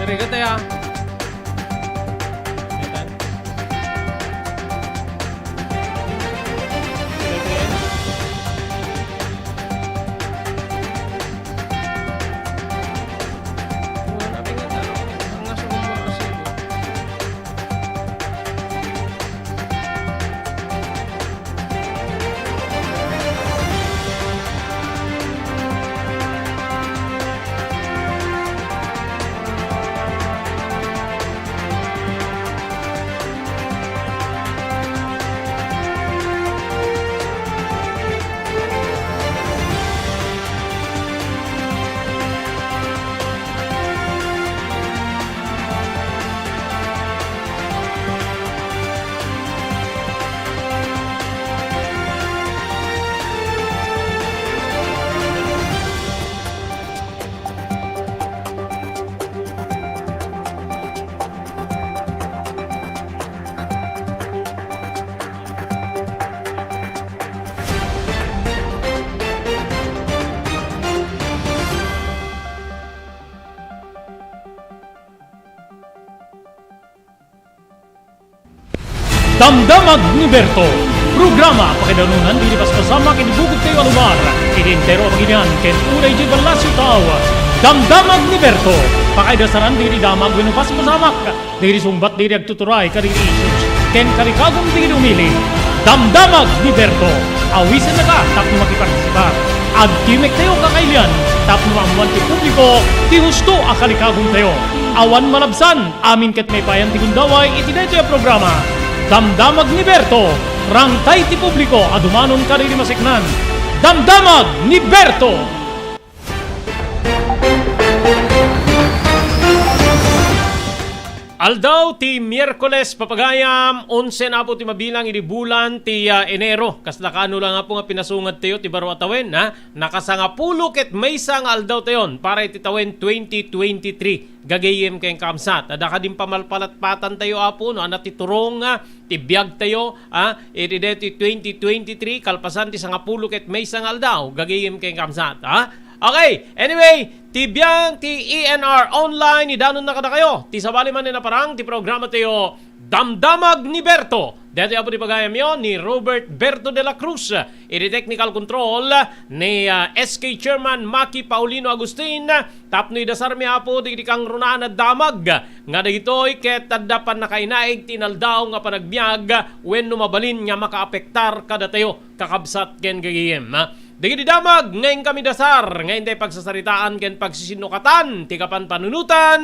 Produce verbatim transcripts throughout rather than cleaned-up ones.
Teka, teka. Damdamag ni Berto. Programa pakaidanunan dagiti paspasamak iti bukod tayo a lugar, iti entero a pagilian ken unay idiay ballasiw tao. Damdamag ni Berto. Pakaidasaran dagiti damag wenno paspasamak dagiti sungbat dagiti agtuturay kadagiti issues ken kalikagum dagiti umili. Damdamag ni Berto. Awisennaka tapno makipartisipar. Agtimek tayo kakailian tapno maammoan ti publiko ti husto a kalikagum tayo. Awan malabsan. Amin ket maipayan ti gundaway iti daytoy a programa. Damdamag ni Berto, rangtay ti publiko a dumanon kadagiti maseknan. Damdamag ni Berto! Aldaw ti Miyerkules, papagayam, onse na po ti mabilang idi bulan ti, ah, Enero. Kasla kano lang nga po nga pinasungad tayo ti baro a tawen, ha? Nakasangapulo ket maysa nga aldaw tayon para iti tawen twenty twenty-three. Gagayem ken kaamsat, adda kadin pamalpalatpatan tayo, Apo, no, ania ti turong, ah, ti biag tayo, ah, iti deti twenty twenty-three, kalpasan ti sangapulo ket maysa nga aldaw, gagayem ken kaamsat, ah. Okay, anyway, ti biag ti E N R Online, idanonna kadakayo ti sabali manen a parang ti programa tayo, Damdamag ni Berto. Deti Apo ti pagayamyo ni Robert Berto de la Cruz. Iti technical control ni, ah, S K Chairman Maki Paulino Agustin, tapno idasarmi, Apo, dagiti kangrunaan a damag nga dagitoy ket adda pannakainaig ti inaldaw nga panagbiag wenno mabalin nga makaapektar kadatayo, kakabsat ken gagayem. Dagiti damag nga inkami dasar nga intay pagsasaritaan ken pagsisinnukatan ti kapanpanunotan,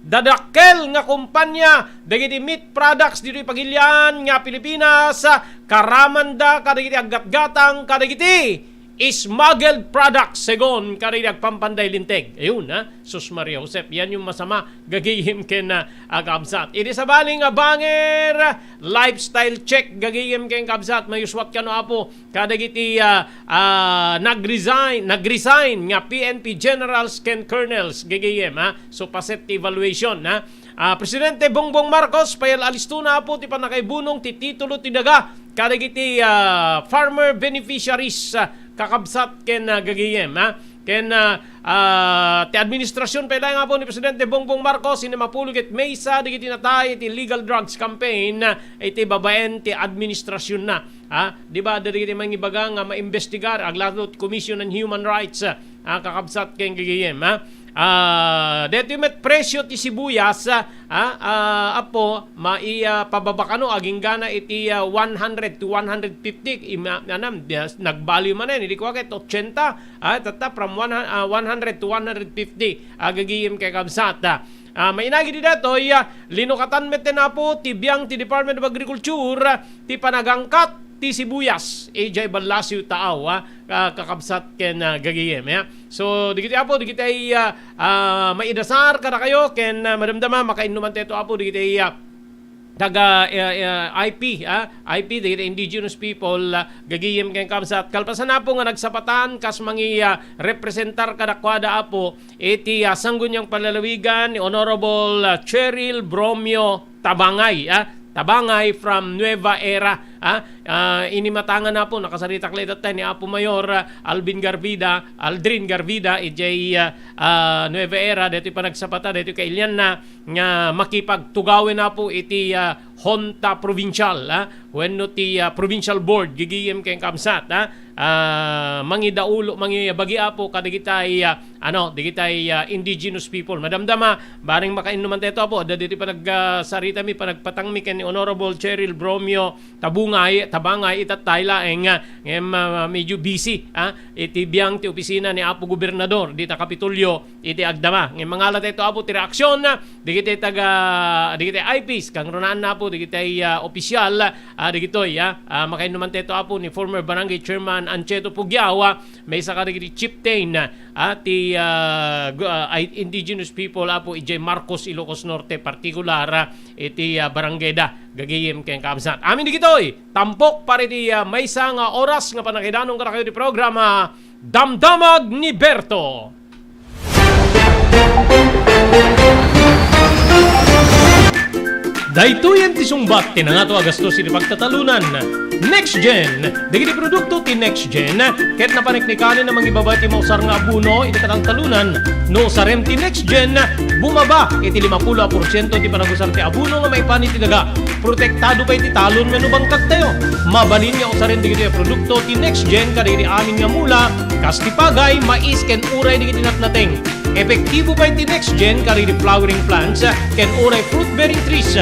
dadakkel nga kompania dagiti meat products ditoy pagilian nga Pilipinas, karamanda kadagiti aggatgatang kadagiti smuggled products, segun kadagiti agpampanday linteg. Ayun, ha? Sus Maria Josep, yan yung masama, gagayem ken, ah, agabsat. Iti sabali nga banger, lifestyle check, gagayem ken kabsat, mayuswat kano, Apo, kadagiti, ah, ah, nag-resign, nag-resign nga P N P generals ken colonels, gagayem, ha? So, paset ti evaluation, ha? Ah, Presidente Bongbong Marcos, payal-alistona, Apo, ti pannakaibunong ti titulo ti daga kadagiti, ah, farmer beneficiaries, ah, kakabsat ken, ah, gagayem, ha? Ken, ah, ah, ti administrasyon pay laeng, Apo, ni Presidente Bongbong Marcos, sinapulo ket maysa dagiti natay iti illegal drugs campaign, ah, iti babaen ti administrasyonna. Ha? Di ba, adda dagiti mangibaga nga maimbestigar, aglalo ti Commission on Human Rights, ah, kakabsat ken gagayem, ha? Ah, daytoy met presyo ti sibuyas, ah, ah, Apo, mai-, ah, pababa kano, aginggana iti, ah, one hundred to one hundred fifty, ima-, anam, bias-, nagbaliw manen, idi kua ket ochenta, ah, tatta from one, ah, one hundred to one hundred fifty, ah, gagayem ken kabsat, ah. Ah, mainagi di daytoy, ah, linukatan met ten, Apo, ti biag ti Department of Agriculture, ah, ti panagangkat ti sibuyas, idiay ballasiw taaw, ah, ka-, kakabsat ken, ah, gagayem, ya. So, dagiti, Apo, dagiti ay, ah, ah, maidasar kadakayo ken, ah, madamdama, makainnuman tayo, Apo, dagiti ay, ah, taga, eh, eh, I P, ah, I P, dagiti indigenous people, ah, gagayem ken kabsat. Kalpasan, Apo, nga nagsapatan kas mangi, ah, representar kadakuada, Apo, iti, ah, Sangguniang Panlalawigan ni Honorable, ah, Cheryl Bromio Tabangay, ah, Tabangay from Nueva Era, ah, ah, inimatangan na po, nakasaritak la itattay ni Apo Mayor, ah, Alvin Garvida, Aldrin Garvida, idiay, ah, ah, Nueva Era, daytoy panagsapata, daytoy kailianna, nga makipagtugawen na po iti, ah, Junta Provincial, ah, wenno ti, ah, Provincial Board, gigiyem ken kabsat, ah, ah, mangidaulo, mangibagi, Apo, kadagitay, ah, ano, dagitay, ah, indigenous people. Madamdama, bareng makainnuman tayo, Apo, adda ditoy panag-, ah, saritami, panagpatangmi ken ni Honorable Cheryl Bromio Tabungay, Tabangay, itattay laeng, ah, ngem, ah, medyo busy, ah, iti biang ti opisina ni Apo Gobernador, dita Kapitolyo, iti agdama. Ngem mangala tayo, Apo, ti reaksyon, ah, dagiti taga, dagiti I Ps, kangrunaanna, Apo, dagiti, ah, opisyal, ah, dagitoy, ah, ah, makainnuman tayo, Apo, ni former Barangay Chairman Ancheto Pugiao, ah, maysa kadagiti chieftain, ah, ti, ah, gu-, ah, ay, indigenous people, Apo, idiay Marcos, Ilocos Norte, partikular, ah, iti, ah, barangay da, gagayem ken kabsat. Amin dagitoy, tampok para iti, ah, maysa nga oras nga panakidanong kadakayo ti programa, Damdamag ni Berto. Daytoyen ti sungbat ti nangato a gastos iti pagtatalunan. Next Gen. Dagiti produkto ti Next Gen ket napaneknekanen a mangibaba ti mausar nga abono iti kataltalunan. No usarem ti Next Gen, bumaba iti limapulo a porsiento ti panagusar ti abono nga maipan iti daga. Protektado pay ti talon wenno bangkagtayo. Mabalin nga usaren dagitoy a produkto ti Next Gen kadagiti amin nga mula, kas ti pagay, mais, ken uray dagiti natnateng. Epektibo pay ti Next Gen kadagiti flowering plants ken uray fruit-bearing trees.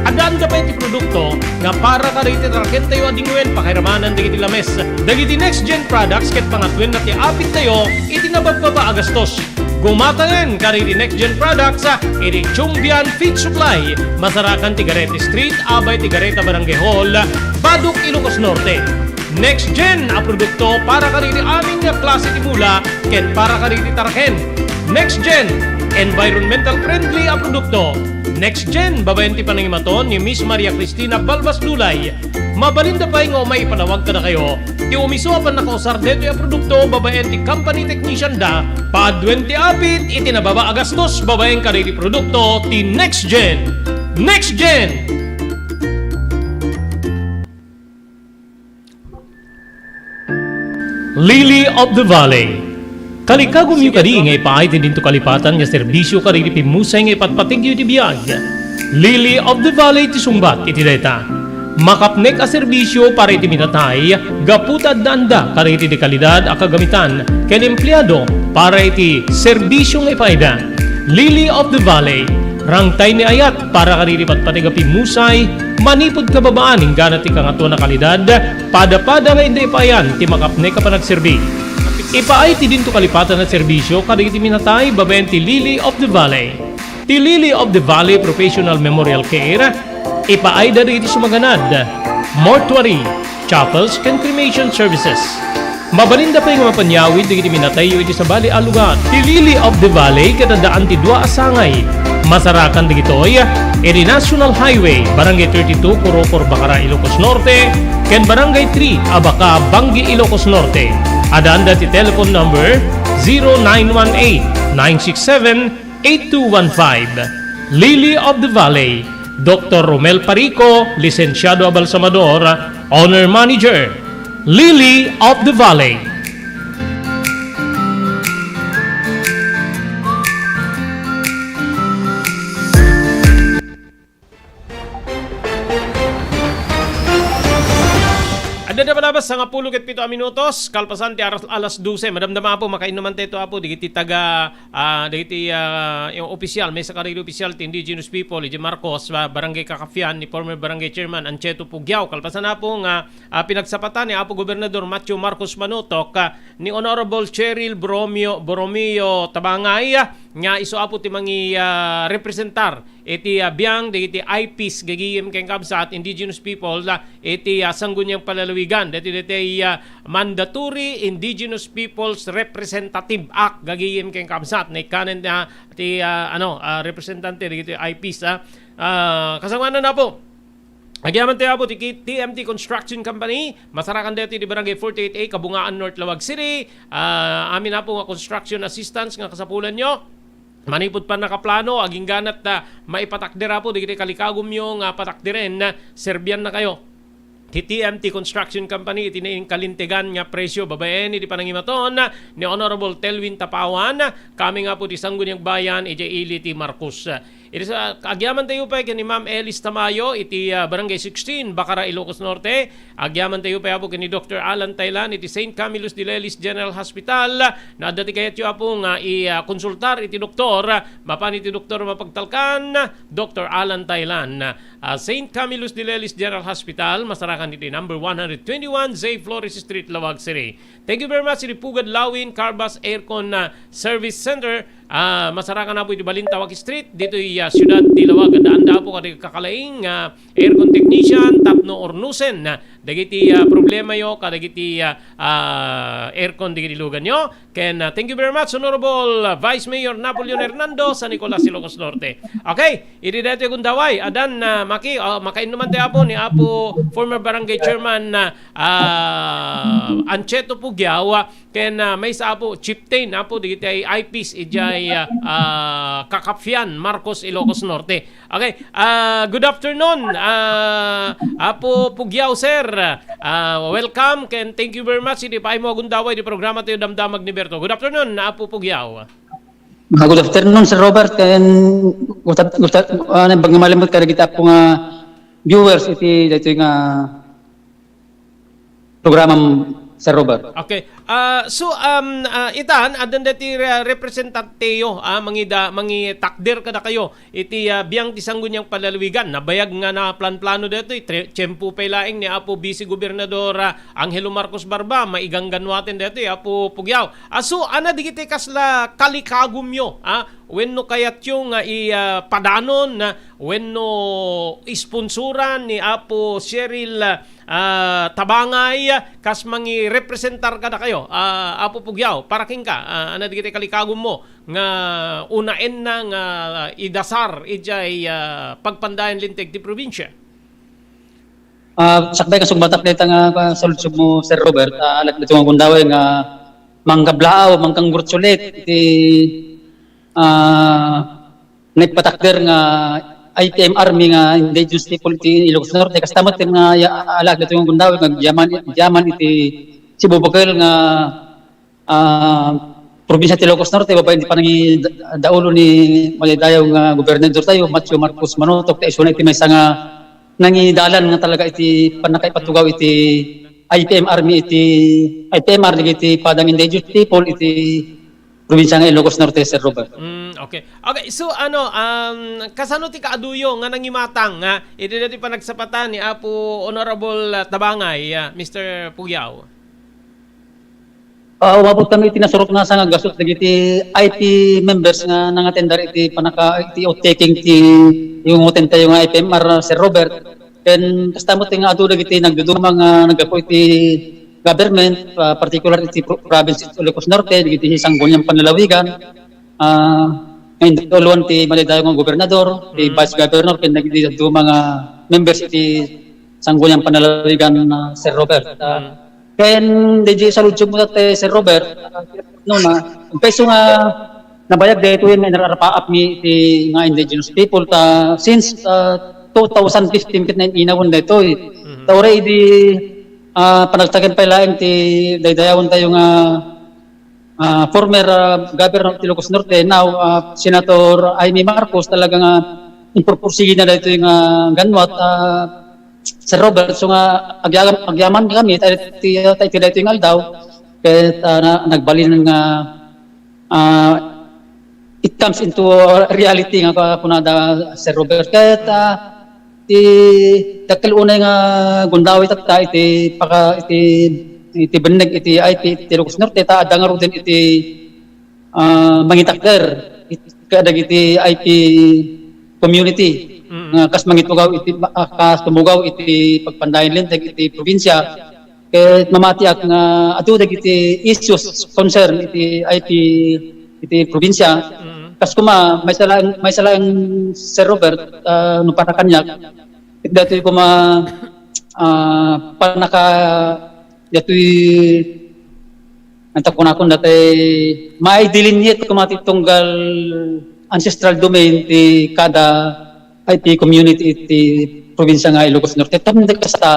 Addaanda pay ti produkto nga para kadagiti tarakentayo a dingwen pakairamanan dagiti lames. Dagiti Next Gen products ket pangatuenna ti apittayo iti nababbaba a gastos. Gumatangen kadagiti Next Gen products iti Chumbian Feed Supply, masarakan ti Garete Street, abay ti Gareta Barangay Hall, Badoc, Ilocos Norte. Next Gen a produkto para kadagiti amin nga klase ti mula ken para kadagiti taraken. Next Gen, environmental friendly a produkto. Next Gen, babaen ti panangimaton ni Miss Maria Cristina Balbas Dulay. Mabalinda pay nga umay ipanawag kadakayo ti umiso a pannakausar daytoy a produkto babaen ti company technician da, paduen ti apit iti nababa a gastos babaen kadagiti produkto ti Next Gen. Next Gen! Lily of the Valley. Kalikagumyo kadi nga ipaay ti dinto kalipatan nga serbisio kadagiti pimmusay nga ipatpategyo iti biag. Lily of the Valley ti sungbat iti dayta. Makapnek a serbisio para iti minatay gapu ta addaanda kadagiti dekalidad a kagamitan ken empleado para iti serbisio nga ipaayda. Lily of the Valley, rangtay ni ayat para kadagiti patpateg a pimmusay, manipud kababaan inggana ti kangatoan a kalidad, pada-pada nga inda ipaayan ti makapnek a panagserbi. Ipaay ti dinto kalipatan a serbisio kadagiti minatay babaen ti Lily of the Valley. Ti Lily of the Valley Professional Memorial Care, ipaayda dagiti sumaganad, mortuary, chapels, ken cremation services. Mabalinda pay nga mapanyawid dagiti minatayyo iti sabali a lugar. Ti Lily of the Valley ket addaan ti dua a sangay. Masarakan dagitoy iti National Highway, Barangay thirty-two, Corocor, Bacara, Ilocos Norte, ken Barangay three, Abaca, Bangui, Ilocos Norte. Addaanda ti telephone number zero nine one eight, nine six seven, eight two one five. Lily of the Valley, Doktor Romel Parico, Lisensiado a Balsamador, Owner Manager, Lily of the Valley. Adda da palabas, sangapulo ket pito a minutos, kalpasan ti aras-, alas dose. Madamdama, Apo, makainnuman tayo, Apo, dagiti taga, ah, dagiti, ah, yung opisyal, maysa kadagiti opisyal ti Indigenous People, idiay Marcos, ah, Barangay Kakafian, ni former Barangay Chairman Ancheto Pugiao. Kalpasan, Apo, nga, ah, pinagsapatan ni Apo Gobernador Matthew Marcos Manutok, ah, ni Honorable Cheryl Borromeo, Borromeo Tabangay, ah, nga isu, Apo, ti mangi, ah, representar iti, ah, biang dagiti I Ps gagayem ken kabsat, indigenous people, ah, iti, ah, Sangguniang Palalawigan. Dati, dati, ah, Mandatory Indigenous Peoples Representative Act gagayem ken kabsat. Naikkanen, ah, ti, ah, ano, ah, representante dagiti I Ps, ah. Ah, kasangwanan, Apo. Agyaman tayo, Apo, ti T M T Construction Company, masarakan dati di Barangay forty-eight A, Kabungaan North, Laoag City. Ah, amin, Apo, nga construction assistance nga kasapulan nyo. Manipud pannakaplano, agingganat ta maipatakder, Apo, dagiti kalikagumyo nga patakderen, serbiannakayo ti T M T Construction Company iti nainkalintegan nga presyo babaen iti panangimaton ni Honorable Telwin Tapawan, coming, Apo, ti Sangguniang Bayan idiay ili ti Marcos. Iti sa-, agyamantayo pay ken ni Ma'am Elis Tamayo iti, ah, Barangay sixteen, Bacara, Ilocos Norte. Agyamantayo pay, Apo, ken ni Doctor Alan Tailan iti Saint Camillus de Lelis General Hospital. No adda ti kayatyo, Apo, nga i-, ah, konsultar iti doktor, ah, mapan iti doktor mapagtalkan, Doctor Alan Tailan. Ah, Saint Camillus de Lelis General Hospital, masarakan iti number one hundred twenty-one J Flores Street, Laoag City. Thank you very much iti Pugad Lawin Carbas Aircon, ah, Service Center. Ah, masarakan, Apo, iti Balintawak Street, ditoy, ah, siyudad ti Laoag. Addaanda, Apo, kadagiti kakalaing, ah, aircon technician tapno urnusen, ah, dagiti, ah, problemayo kadagiti, ah, ah, aircon dagiti luganyo. Ken, ah, thank you very much, Honorable, ah, Vice Mayor Napoleon Hernando, San Nicolas, Ilocos Norte. Okay, idi daytoy gundaway, adan, ah, maki-, ah, makainnuman ti Apo ni Apo former barangay chairman, ah, ah, Ancheto Pugiao, ah, ken, ah, maysa, Apo, chieftain, Apo, dagiti I Ps idiay, ah, ah, Kakapfian, Marcos, Ilocos Norte. Okay, ah, good afternoon, ah, Apo Pugiao, sir. Ah, welcome, ken thank you very much iti paaymo a gundaway iti programa tayo, Damdamag ni Berto. Good afternoon, Apo Pugiao. Ah, good afternoon, Sir Robert, ken good af-, good af-, ah, bangin malimut kadagiti apo nga viewers iti daytoy nga programam, Sir Robert. Okay. Ah, so, um, ah, itan, addan dati re-, representanteyo, ah, mangida-, mangitakder kadakayo iti, ah, biang ti Sangguniang Panlalawigan. Nabayag nga naplanplano daytoy, tre-, tiempo pay laeng ni Apo Vice Gobernador, ah, Angelo Marcos Barba, maigangganwaten daytoy, Apo Pugiao. Ah, so, ana dagiti kasla kalikagumyo, ah, wenno kayatyo nga i-, ah, padanon, ah, wenno isponsoran ni Apo Cheryl, ah, Tabangay, kas mangirepresentar kadakayo, ah, Apo Pugiao, para kenka, ah, ana dagiti kalikagummo nga unaenna nga idasar idiay, ah, pagpandayan linteg ti probinsia? Ah, sakbay kasugbatak dayta nga, ah, saludsodmo, Sir Robert, ah, alak dito nga gundaway nga mangkablaaw, mangkangurtsulit iti, ah, nagpatakder nga I P M Army nga indigenous people ti Ilocos Norte. Kasta met nga ya-, alak dito nga gundaway nga agyaman, agyaman iti Cebu Bukal nga ah, probinsia ti Ilocos Norte, babaen ti panangidaulo ni madaydayaw nga gobernador tayo, Matthew Marcos Manotok, ta isuna iti maysa nga nangidalan nga talaga iti pannakaipatugaw iti I P M Army, iti I P M R, iti padang indigenous people iti probinsia nga Ilocos Norte, Sir Robert. Mm, okay. Okay, so ano, um, kasano ti kaaduyo nga nangimatang nga iti dati panagsapatan ni Apo Honorable, ah, Tabangay, ah, Mister Pugiao? Ah, umabot kami iti nasurot nga sanga gasut dagiti I P members nga nangatendar iti panaka-, iti oath-taking ti iungoten tayo nga I P M R, Sir Robert. Ken kasta met nga adu dagiti nagduduma nga naggapu iti government, ah, particular iti pro-, province iti Ilocos Norte, dagiti Sangguniang Panlalawigan, ah, nga induluan ti madaydayaw nga gobernador, ti Mm. vice governor, ken dagiti dadduma nga members iti Sangguniang Panlalawigan, ah, Sir Robert. Ah, Mm. ken diay saludsodmo dayta, Sir Robert, ah, no, na, isu nga nabayag daytoy nga inararapaap mi iti nga indigenous people ta since, ah, two thousand fifteen ket nain-inawen daytoy. Mm. Ta uray idi, ah, panagtagan pay laeng ti daydayawen tayo nga ah, former, ah, governor of Ilocos Norte, now, ah, Senator Imee Marcos, talaga nga impurpursigi na daytoy nga ganwat, ah, Sir Robert, so nga agyam-, agyaman kami, ta iti, ta iti daytoy nga aldaw, ket, ah, na-, nagbalin nga, ah, it comes into reality nga kunada, Sir Robert. Ket, ah, ti dakkel unay nga gundaway tatta iti paka-, iti, iti benneg iti I P iti Ilocos Norte, ta adda ngaruden iti, ah, mangitakder it-, kadagiti I P community Mm. nga kas mangitugaw iti, ah, kas tumugaw iti pagpandayan linteg iti probinsia. Ket mamatiak nga adu dagiti issues concern iti I P iti probinsia. Mm. Kas kuma, maysa laeng, maysa laeng, Sir Robert, ah, no para kaniak, ket daytoy kuma, ah, panaka-, daytoy, anta kunakon, daytoy maidelineate kuma ti tunggal ancestral domain ti kada I P community iti probinsya nga Ilocos Norte. Tapno kasta,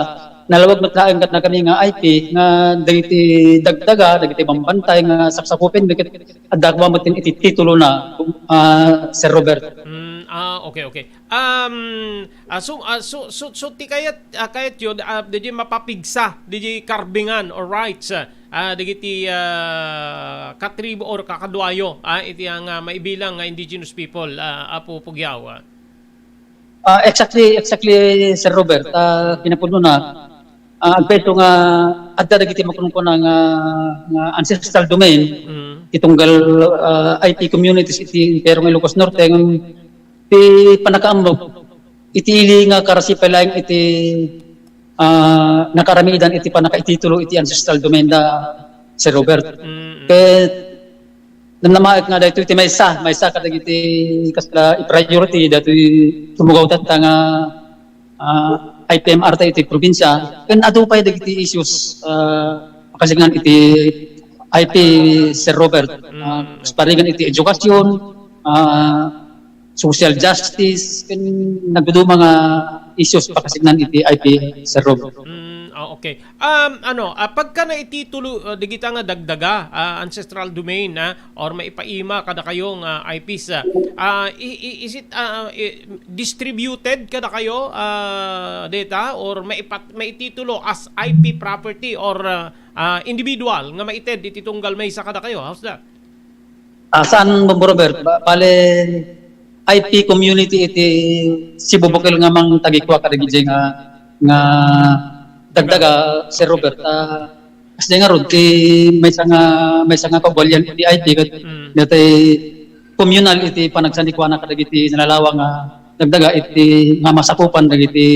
nalawag met laeng kadakami nga I P nga dagiti dagdaga, dagiti bambantay nga sapsapupen, ket adda koma met iti titulona, ah, Sir Robert. Mm, ah, okay, okay. Um, ah, so, ah, so, so, so ti kayat, ah, kayatyo, ah, diay mapapigsa, diay karbingan or rights, ah, dagiti, ah, katribo or kakaduayo, ah, iti nga maibilang nga indigenous people, ah, Apo Pugiaw, ah. Ah, exactly, exactly, Sir Robert. Ah, kinapudnona, ah, agpayso nga adda dagiti makunkuna nga, nga ancestral domain, Mm. ti tunggal, ah, I P communities iti Imperio nga Ilocos Norte, ngem ti pannakaammo, iti ili nga karasi pay laeng iti, ah, nakaramidan iti pannakaititulo iti ancestral domain da, Sir Robert. Mm, mm. Ket namnamaek nga daytoy ti maysa, maysa kadagiti kasla i-priority daytoy tumugaw tatta nga, ah, I P M R ta iti probinsya. Ken adu pay dagiti issues, ah, makasignan iti I P, Sir Robert. Ah, Mm. kasparingan iti edukasyon, ah, social justice, ken nagduduma nga issues makasignan iti I P, Sir Robert. Mm, ah, okay. Um, ano, ah, pagka naititulo, ah, digita nga dagdaga, ah, ancestral domain, ah, or maipaima kadakayo nga I Ps, ah, ah, i-, i-, is it, ah, i-, distributed kadakayo, ah, data, or maipat-, maititulo as I P property or, ah, ah, individual nga maited iti tunggal maysa kadakayo? How's that? Ah, saan, Bombo Robert? Ba-, bale, I P community iti Cebu Bukil nga mangtagikua kadagiti nga, nga dagdaga, Sir Robert. Ah, kasdi ngarud, ti maysa nga, maysa nga kaubalian iti I P ket Mm. dati communal iti panagsanikuana kadagiti nalalawa nga dagdaga iti nga masakupan dagiti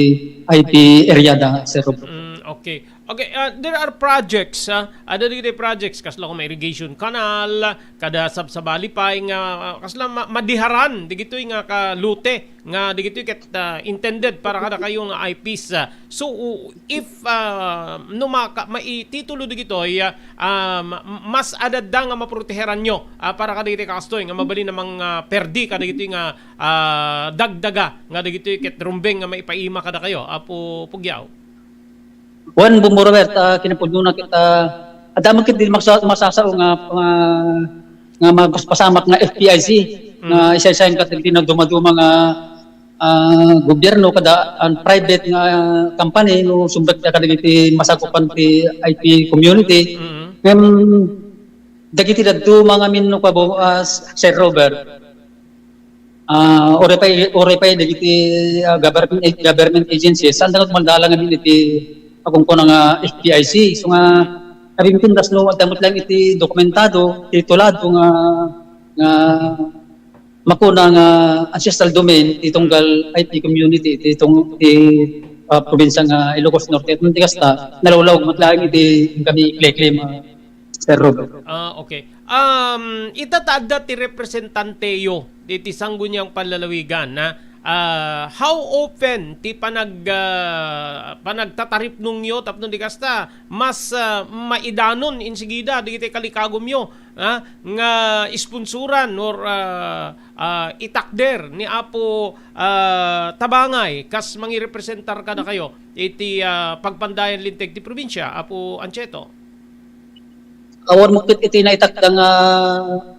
I P area da, Sir Robert. Mm, okay. Okay, ah, there are projects, ah, adda dagiti projects, kasla koma irrigation canal, kada sabsabali pay nga, ah, kasla ma-, madiharan, digitoy nga ka lote, nga digitoy ket, ah, intended para kadakayo nga I Ps, ah. So, u-, if, ah, no maka-, maititulo digitoy, ah, ah, ma-, mas adadda nga maproteheranyo, ah, para kadagiti kastoy nga mabalin a mang, ah, perdi kadagitoy nga, ah, dagdaga nga digitoy ket rumbeng nga maipaima kadakayo, Apo Pugiaw. Wen, Bombo Robert, ah, kinapudnona ket, ah, adda met ket di maksa-, masasao nga, nga, nga mapaspasamak nga F P I C, Mm. nga isa-isa ket dagiti nagdumaduma nga, ah, gobyerno kada, ah, private nga company no sumrekda kadagiti masakupan ti I P community. Mm. Ngem dagiti dadduma ngamin no pabo-, ah, Sir Robert, Ah, uray pay, uray pay dagiti, ah, government, government agencies, saan da nga dumadalan ngamin iti pakunkuna nga F P I C. So nga, napinpintas no adda met laeng iti dokumentado, titulado nga, nga makuna nga ancestral domain ti tunggal I P community, ti tung-, ti, ah, probinsya nga Ilocos Norte. Ket ti kasta, nalawlawag met laeng iti kami claim, ah, Sir Robert. Ah, okay. Um, ita ta adda ti representanteyo diti Sangguniang Panlalawigan, ha? Ah, how often ti panag-, ah, panagtataripnongyo tapno di kasta mas, ah, maidanon insigida dagiti kalikagumyo, ha, nga sponsoran or, ah, ah, itakder ni Apo, ah, Tabangay kas mangirepresentar kadakayo iti, ah, pagpandayan linteg ti probinsya, Apo Anchieta? Awan mo ket iti naitakda nga,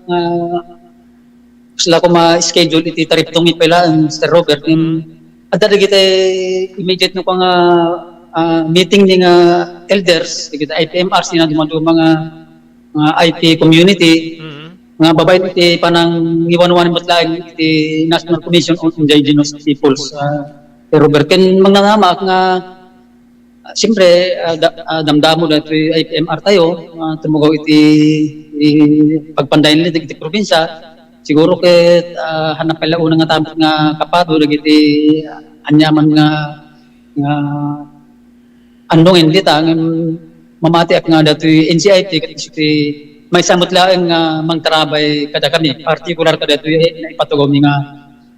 nga kasla koma schedule iti taripnong ipela, Mister Robert, ngem Mm. adda dagiti immediate no nga, ah, meeting ni nga elders, dagiti I P M R, sina dumaduma nga, nga I P community, Mm. nga babaen iti panangiwanwan met laeng iti National Commission on Indigenous Peoples, ah, Mister Robert. Ken magnanama nga Ah, siyempre, ah, da-, ah, damdamo daytoy I P M R tayo, ah, tumugaw iti, iti pagpandayan dagiti probinsya. Siguro ket, ah, hannak pay la unay nga tapno nga kapado dagiti, ah, aniaman nga, nga andongen dita, ngem mamatiak nga daytoy N C I P ket iti maysa met laeng nga mangtarabay kadakami, partikular kadaytoy naipatugawmi nga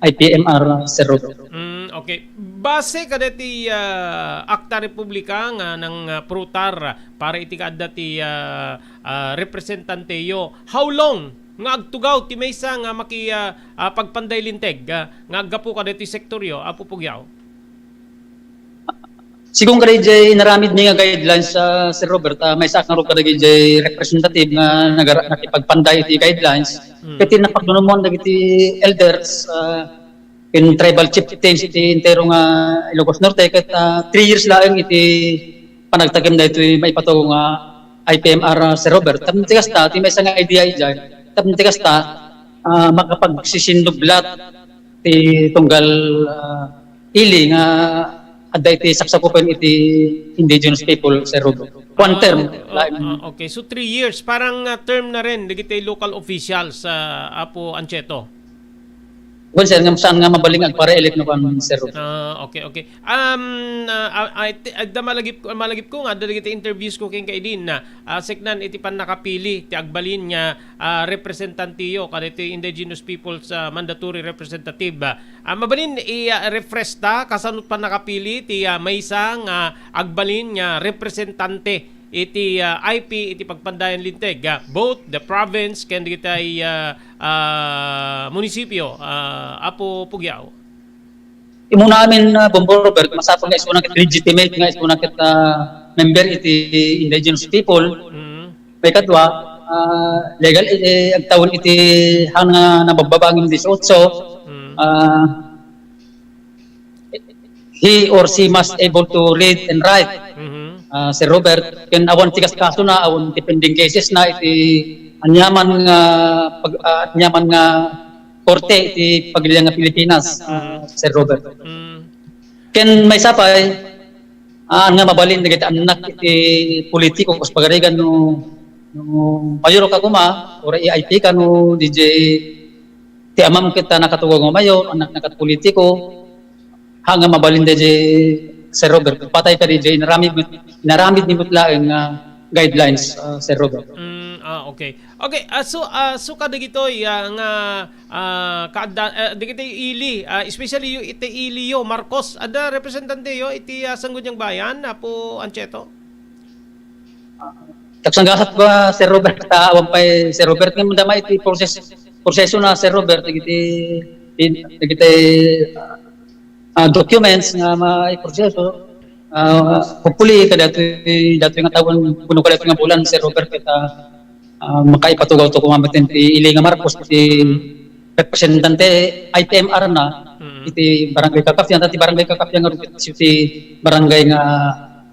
I P M R, Sir Robert. Mm, okay. Base kadaytoy, ah, Akta Republika nga nang, ah, prutar para iti kaadda ti, ah, ah, representanteyo, how long nga agtugaw ti maysa nga maki, ah, ah, pagpanday linteg, ah, nga aggapu kadaytoy sektoryo, Apo Pugiao? Sigun kadi jay inaramid mi nga guidelines, ah, Sir Robert, ah, maysa ngarud kadagiti representative nga nagara-, nakipagpanday iti guidelines. Mm. Ket ti napagnunumoan dagiti elders, ah, ken tribal chieftains iti entero nga Ilocos Norte, ket, ah, three years laeng iti panagtagem daytoy maipatugaw nga I P M R, ah, Sir Robert. Tapno ti kasta, ti maysa nga idea idiay, tapno ti kasta, ah, makapagsisindublat ti tunggal, ah, ili nga adda iti saksapupen iti indigenous people, Sir Robert. One term. Ah, okay. Ah, ah, okay. So, three years. Parang, ah, term na rin dagiti local officials, ah, Apo Ancheto. Well, sir, nga saan nga mabalin nga agpara-elect no kan, Sir Robert. Ah, okay, okay. Um, ah, ah, ah, ti-, adda malagip, malagip ko nga, adda dagiti interviews ko ken kaidin na, ah, seknan iti pannakapili ti agbalin nga, ah, representanteyo kadagiti indigenous peoples, ah, mandatory representative. Ah, mabalin i-, ah, refresh ta, kasano pannakapili ti, ah, maysa nga agbalin nga representante iti, ah, I P iti pagpandayan linteg, ah, both the province ken dagiti, ah, ah, munisipio, ah, Apo Pugiao? Imuna amin, ah, Bombo Robert, masapul nga isuna ket legitimate nga isuna ket, ah, member iti indigenous people. Mm. Maikadua, ah, legal, eh, agtawen iti han nga nababbaba nga dieciocho. Mm. Ah, he or she must able to read and write, Mhm. ah, Sir Robert. Ken awan ti kaskasona, awan ti pending cases na iti aniaman nga pag-, ah, aniaman nga korte iti pagilian nga Pilipinas, ah, Mhm. Sir Robert. Mm. Ken maysa pay, ah, nga mabalin dagiti annak iti politiko, kas pagarigan no, no mayor ka koma, or I P ka no, D J, ti amam ket nakatugaw nga mayor, annak na ket politiko, ha nga mabalin daydiay, Sir Robert, patay ka daydiay, inaramid, inaramid ni met laeng nga guidelines, ah, Sir Robert. Mm, ah, okay. Okay, ah, so, ah, so kadagitoy, ah, nga, ah, kaadda-, ah, dagitoy ili, ah, especially yu-, iti iliyo, Marcos, adda representanteyo iti, ah, Sangguniang Bayan, Apo Ancheto? Tagsanggasat ba, Sir Robert, ta awan pay, Sir Robert, nga madama iti proses-, proseso na, Sir Robert, dagiti, dagiti, ah, documents nga maiproseso. Ah, hopefully, kadatoy, datoy nga tawen, kuno kadatoy nga bulan, Sir Robert, ket, ah, ah, makaipatugaw to koma met ti ili nga Marcos, ti representante, I P M R na, Mm. iti barangay Kakapian, ti barangay Kakapian nga rupit iti barangay nga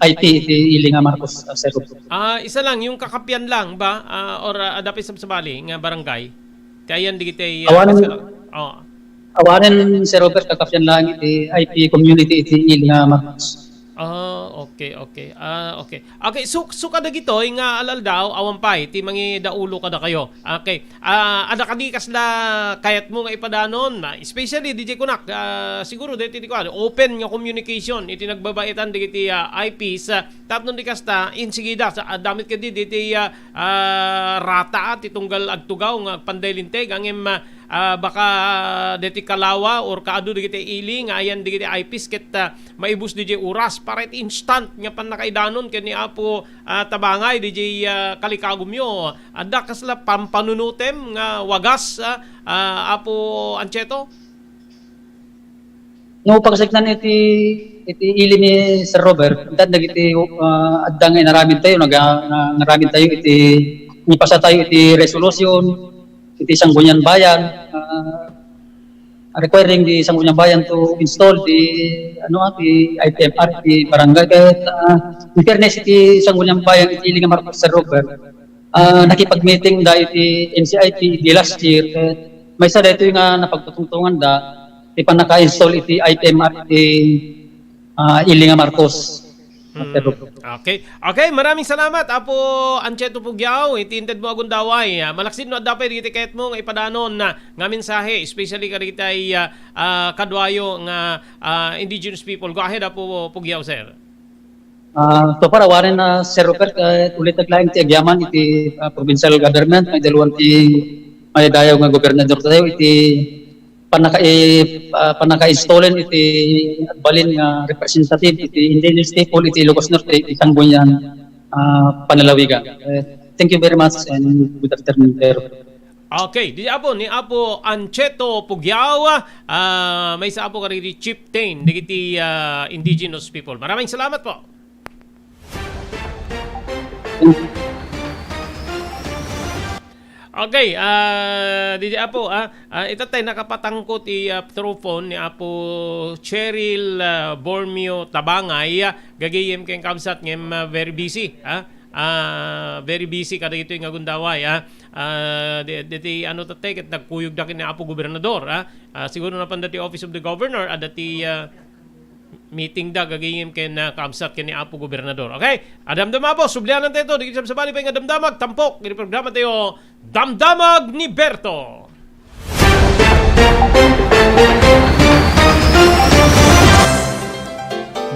I P iti ili nga Marcos, ah, Sir Robert. Ah, isa lang, yung Kakapian lang ba? Ah, or, ah, adda pay sabsabali nga barangay? Kayan digiti, ah, Awanen, oh. Awanen, Sir Robert, Kakapian lang iti I P community iti ili nga Marcos. Ah, okay, okay. Ah, okay. Okay, so, so kadagitoy nga al-aldaw, awan pay ti mangidaulo kadakayo. Okay. Ah, adda kadi kasla kayatmo nga ipadanon, ah, especially D J Kunak, ah, siguro daytoy ti kuan, open nga communication iti nagbabaetan dagiti, ah, I Ps, ah, tapno di kasta, insigida, sa, ah, adda met kadi dagiti, ah, ah, rata, ah, ti tunggal agtugaw nga agpanday linteg, ngem, ah, ah, baka, ah, dagiti kalawa or kaadu dagiti ili nga ayan dagiti I Ps ket, ah, maibus daydiay oras para iti instant nga pannakaidanon ken ni Apo, ah, Tabangay daydiay, ah, kalikagumyo. Adda kasla pampanunutem nga wagas, ah, ah, Apo Ancheto? No, pagseknan iti, iti ili ni Sir Robert, intan dagiti, ah, adda nga inaramid tayo, naga-, nga, ngaramid tayo iti, ipasa tayo iti resolution, iti Sangguniang Bayan, ah, requiring the Sangguniang Bayan to install the, ano, ah, the I P M R iti barangay. Kaya, ah, in fairness iti Sangguniang Bayan, iti ili nga Marcos, Sir Robert, ah, nakipag-meeting da iti N C I P iti last year, eh, maysa daytoy nga napagtutungtunganda ti pannaka-install iti I P M R iti, ah, ili nga Marcos. Mm. Pero Okay. Okay, maraming salamat, Apo Ancheto Pugiao, iti intedmo a gundaway. Ah, malaksid no adda pay dagiti kayatmo nga ipadanon na nga mensahe, especially kadagiti, ah, ah, kaduayo nga, ah, indigenous people. Go ahead, Apo Pugiao, sir. Ah, so far, awanen na, Sir Robert, ah, ulit naglaing ti agyaman iti, ah, provincial government, nga idaluan ti maidayaw nga gobernador tayo iti pannaka-, ah, pannaka-installen iti agbalin nga representative iti indigenous people iti Ilocos Norte, iti Sangguniang, ah, Panlalawigan. Eh, thank you very much and good afternoon, Sir. Okay, di Apo, ni Apo Ancheto Pugiao, ah, maysa Apo kadagiti chieftain dagiti, ah, indigenous people. Maraming salamat po. Okay, ah, di Apo, ah, ah, ita tay nakapatangko ti, ah, through phone ni Apo Cheryl, ah, Bormio Tabangay, ah, gagayem ken kabsat ngem, ah, very busy, ah. Ah, very busy kadagitoy nga gundaway, ah. Ah, di, di, di, ano, tatay, ket nagkuyogda ken ni Apo Gobernador, ah. Ah, siguro napanda ti Office of the Governor, adda ti, ah, meeting da, gagayem ken, ah, kabsat ken ni Apo Gobernador. Okay? Adamdama po, sublianan tayo to. Di kita sabali pa nga damdamag, tampok. Ini programa tayo, Damdamag ni Berto.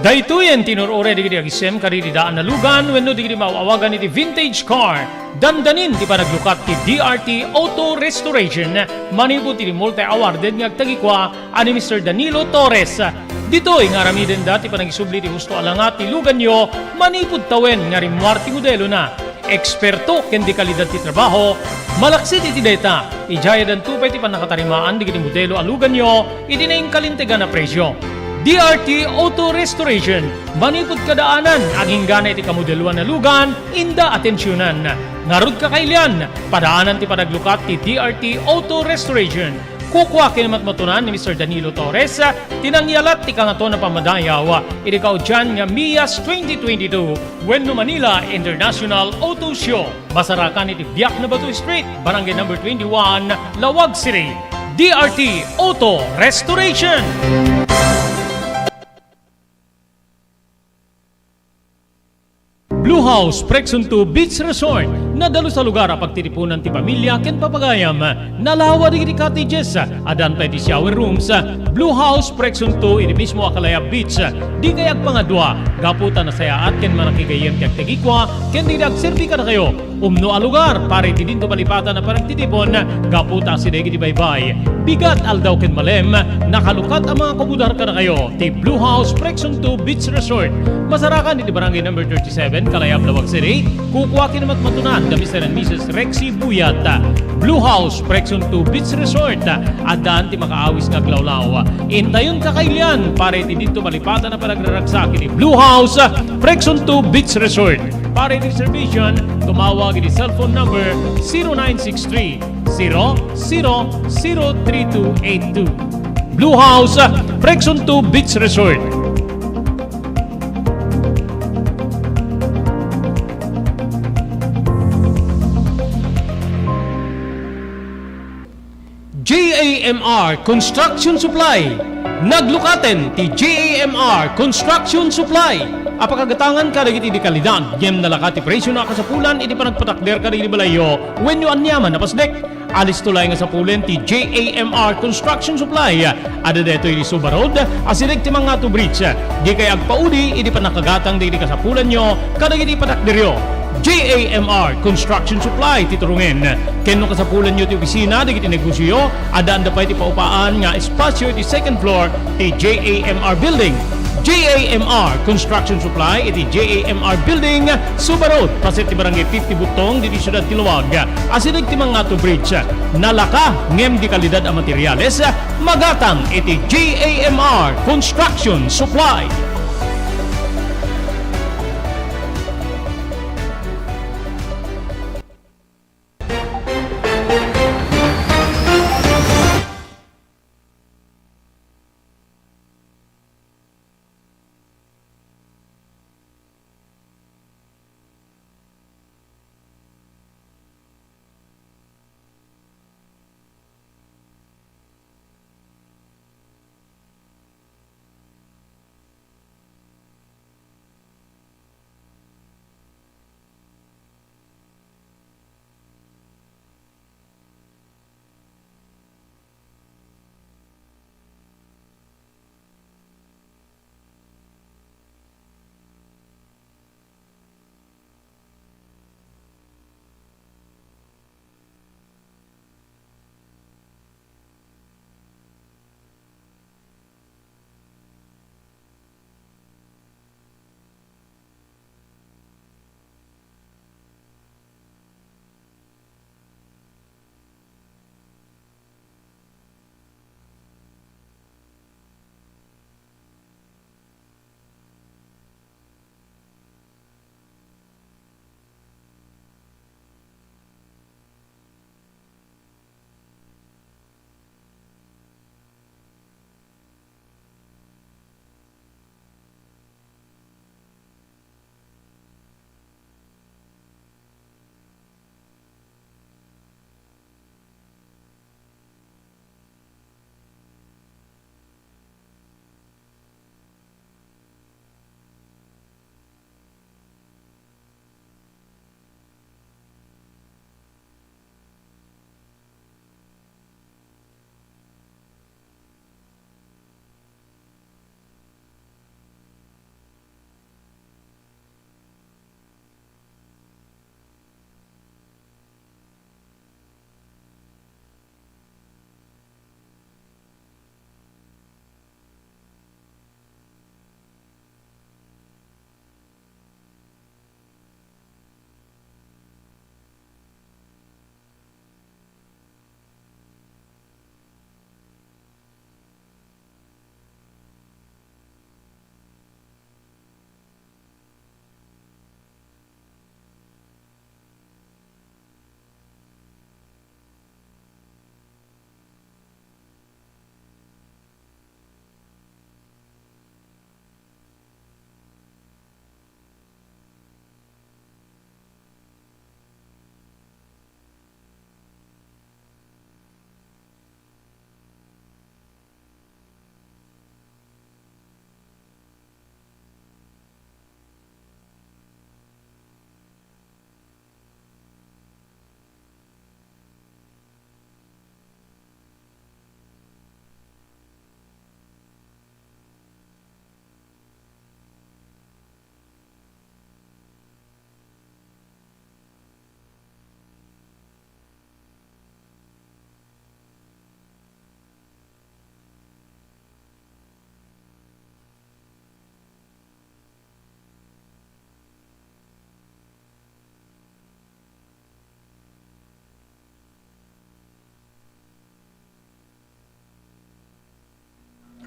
Daytoyen ti inur-uray dagiti agisem kadagiti daan a lugan wenno dagiti maaw-awagan iti vintage car. Dandanin ti panaglukat ti D R T Auto Restoration manipud ti multi-awarded nga agtagikua a ni Mister Danilo Torres. Ditoy nga aramidenda ti panagisubli ti husto a langa ti luganyo manipud tawen nga rimmuar ti modelona. Eksperto ken di kalidad ti trabaho, malaksid iti dayta, idiay danto pay ti pannakatarimaan dagiti modelo a luganyo iti naingkalintegan a presio. D R T Auto Restoration, manipud kadaanan, aginggana iti kamodeloan a lugan, inda atensionan. Ngarud, kakailian, padaanan ti panaglukat ti D R T Auto Restoration. Kukua ken matmatunan ni Mister Danilo Torres ti nangyalat ti Kangatoan a Pammadayaw iti kaudian nga Mias twenty twenty-two wenno Manila International Auto Show. Masarakan iti Biak na Bato Street, Barangay Number twenty-one, Laoag City. D R T Auto Restoration. Blue House Prexon two Beach Resort, nadalus a lugar a pagtitipunan ti pamilya ken papagayam. Nalawa dagiti cottages, addan pay ti shower rooms. Blue House Prexon two iti mismo a Kalayab Beach. Dikay agpangadua, gapu ta nasayaat ken manakigayyem ti agtagikua ken dagiti agserbi kadakayo. Umno a lugar para iti dinto malipatan a panagtitipon, gapu ta asideg iti baybay, bigat, aldaw ken malem, nakalukat a mga kumudar kadakayo ti Blue House Prexon two Beach Resort. Masarakan iti Barangay Number thirty-seven, Kalayab, Laoag City. Kukua ken matmatunan da Mister and Missus Rexy Buyat. Blue House Prexon two Beach Resort. Addan ti makaawis nga aglawlaw. Intayon, kakailian, para iti dinto malipatan a panagraragsak iti Blue House Prexon two Beach Resort. Para iti reservation, tumawag iti cellphone number zero nine six three, zero zero zero three two eight two. Blue House, Prexon two Beach Resort. J A M R Construction Supply. Naglukaten ti J A M R Construction Supply a pakagatangan kadagiti di kalidad, ngem nalaka ti presio a kasapulan iti panagpatakder kadagiti balayyo wenno aniaman a pasdek. Alisto laeng a sapulen ti J A M R Construction Supply. Adda daytoy iti Suba Road, asideg ti Mangato Bridge. Dikay agpaudi iti pannakagatang dagiti kasapulanyo kadagiti patakderyo. J A M R Construction Supply ti turongen. Ken no kasapulanyo ti opisina dagiti negosioyo, addaanda pay ti paupaan nga espasio iti second floor ti J A M R Building. J A M R Construction Supply iti J A M R Building, Suba Road, paset ti Barangay fifty Butong, ditoy siudad ti Laoag. Asideg ti Mangato Bridge. Nalaka ngem di kalidad a materiales, magatang iti J A M R Construction Supply.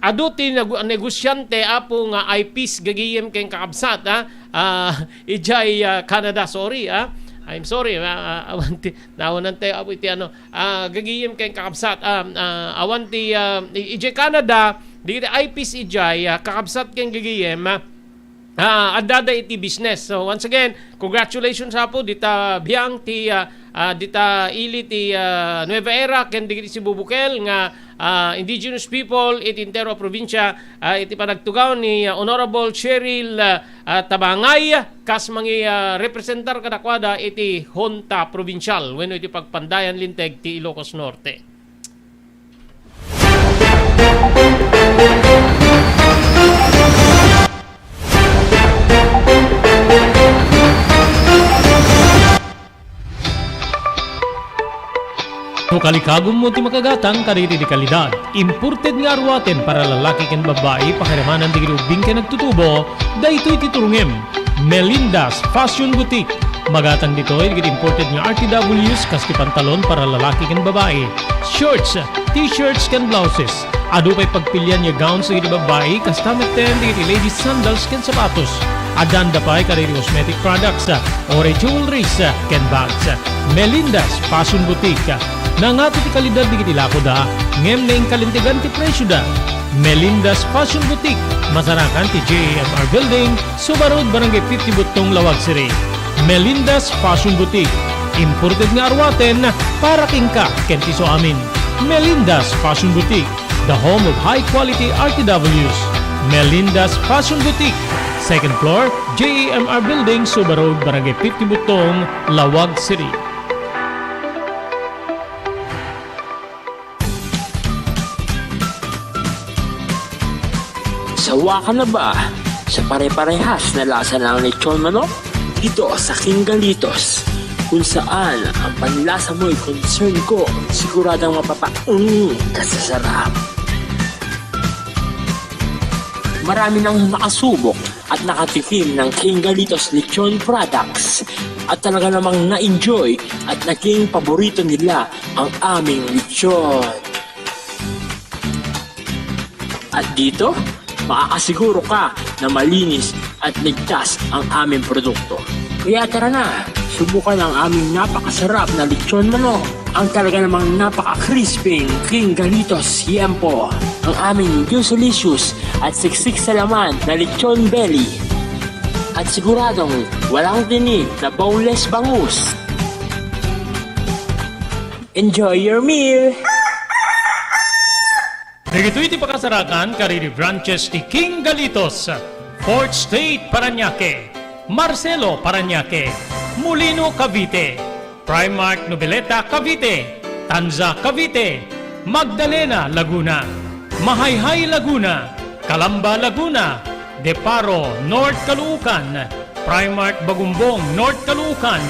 adu ti nagu-, negosiante, Apo, nga eyepiece gagayem ken kakabsat, ah, ah, idiay, ah, Canada. Sorry, ah. I'm sorry, ah, ah, awan ti, nawanan tayo, Apo, iti ano, ah, gagayem ken kakabsat, ah, ah, awan ti, ah, i-, idiay Canada, dagiti eyepiece idiay, ah, kakabsat ken gagayem, ah, ah, addada iti business. So, once again, congratulations, Apo, dita biang ti, ah, ah, dita ili ti, ah, Nueva Era ken dagiti Cebu Bukel nga, ah, indigenous people iti entero a probinsya, ah, iti panagtugaw ni, ah, Honorable Cheryl, ah, ah, Tabangay kas mangi, ah, representar kadakuada iti Junta Provincial wenno iti Pagpandayan Linteg ti Ilocos Norte. No kalikagummo ti makagatang kadagiti dekalidad, imported nga aruaten para lalaki ken babbai, pakiramanan dagiti ubbing ken agtutubo, daytoy ti turongem. Melinda's Fashion Boutique. Magatang ditoy dagiti imported nga R T Ws kas ti pantalon para lalaki ken babai, shorts, t-shirts ken blouses. Adu pay pagpilian nga gowns dagiti babai, kasta metten dagiti ladies sandals ken sapatos. Addan da pay kadagiti cosmetic products, uray jewelries, ken bags. Melinda's Fashion Boutique. Nangato ti kalidad dagiti lakoda, ngem naingkalintegan ti presioda. Melinda's Fashion Boutique, masarakan ti J A M R Building, Suba Road, Barangay fifty Buttong, Laoag City. Melinda's Fashion Boutique, imported nga aruaten para kenka ken ti isuamin. Melinda's Fashion Boutique, the home of high quality R T Ws. Melinda's Fashion Boutique, second floor, J A M R Building, Suba Road, Barangay fifty Buttong, Laoag City. Sawa ka na ba sa pare-parehas na lasa ng lechon manok? Dito sa King Galitos, kung saan ang panlasa mo'y concern ko, siguradong mapapaung ka sa sarap. Marami nang nakasubok at nakatikim ng King Galitos Lechon Products at talaga namang na-enjoy at naging paborito nila ang aming lechon. At dito, makakasiguro ka na malinis at ligtas ang aming produkto. Kaya tara na, subukan ang aming napakasarap na lechon manok, ang talaga namang napaka-crispy King Galitos Yempo, ang aming juicylicious at siksik sa laman na lechon belly. At siguradong walang tinik na boneless bangus. Enjoy your meal! Dagitoy ti pakasarakan kadagiti branches ti King Galitos, Fourth Street, Parañaque, Marcelo, Parañaque, Molino, Cavite, Primark Noveleta, Cavite, Tanza, Cavite, Magdalena, Laguna, Mahayhay, Laguna, Calamba, Laguna, Deparo, North Caloocan, Primark Bagumbong, North Caloocan,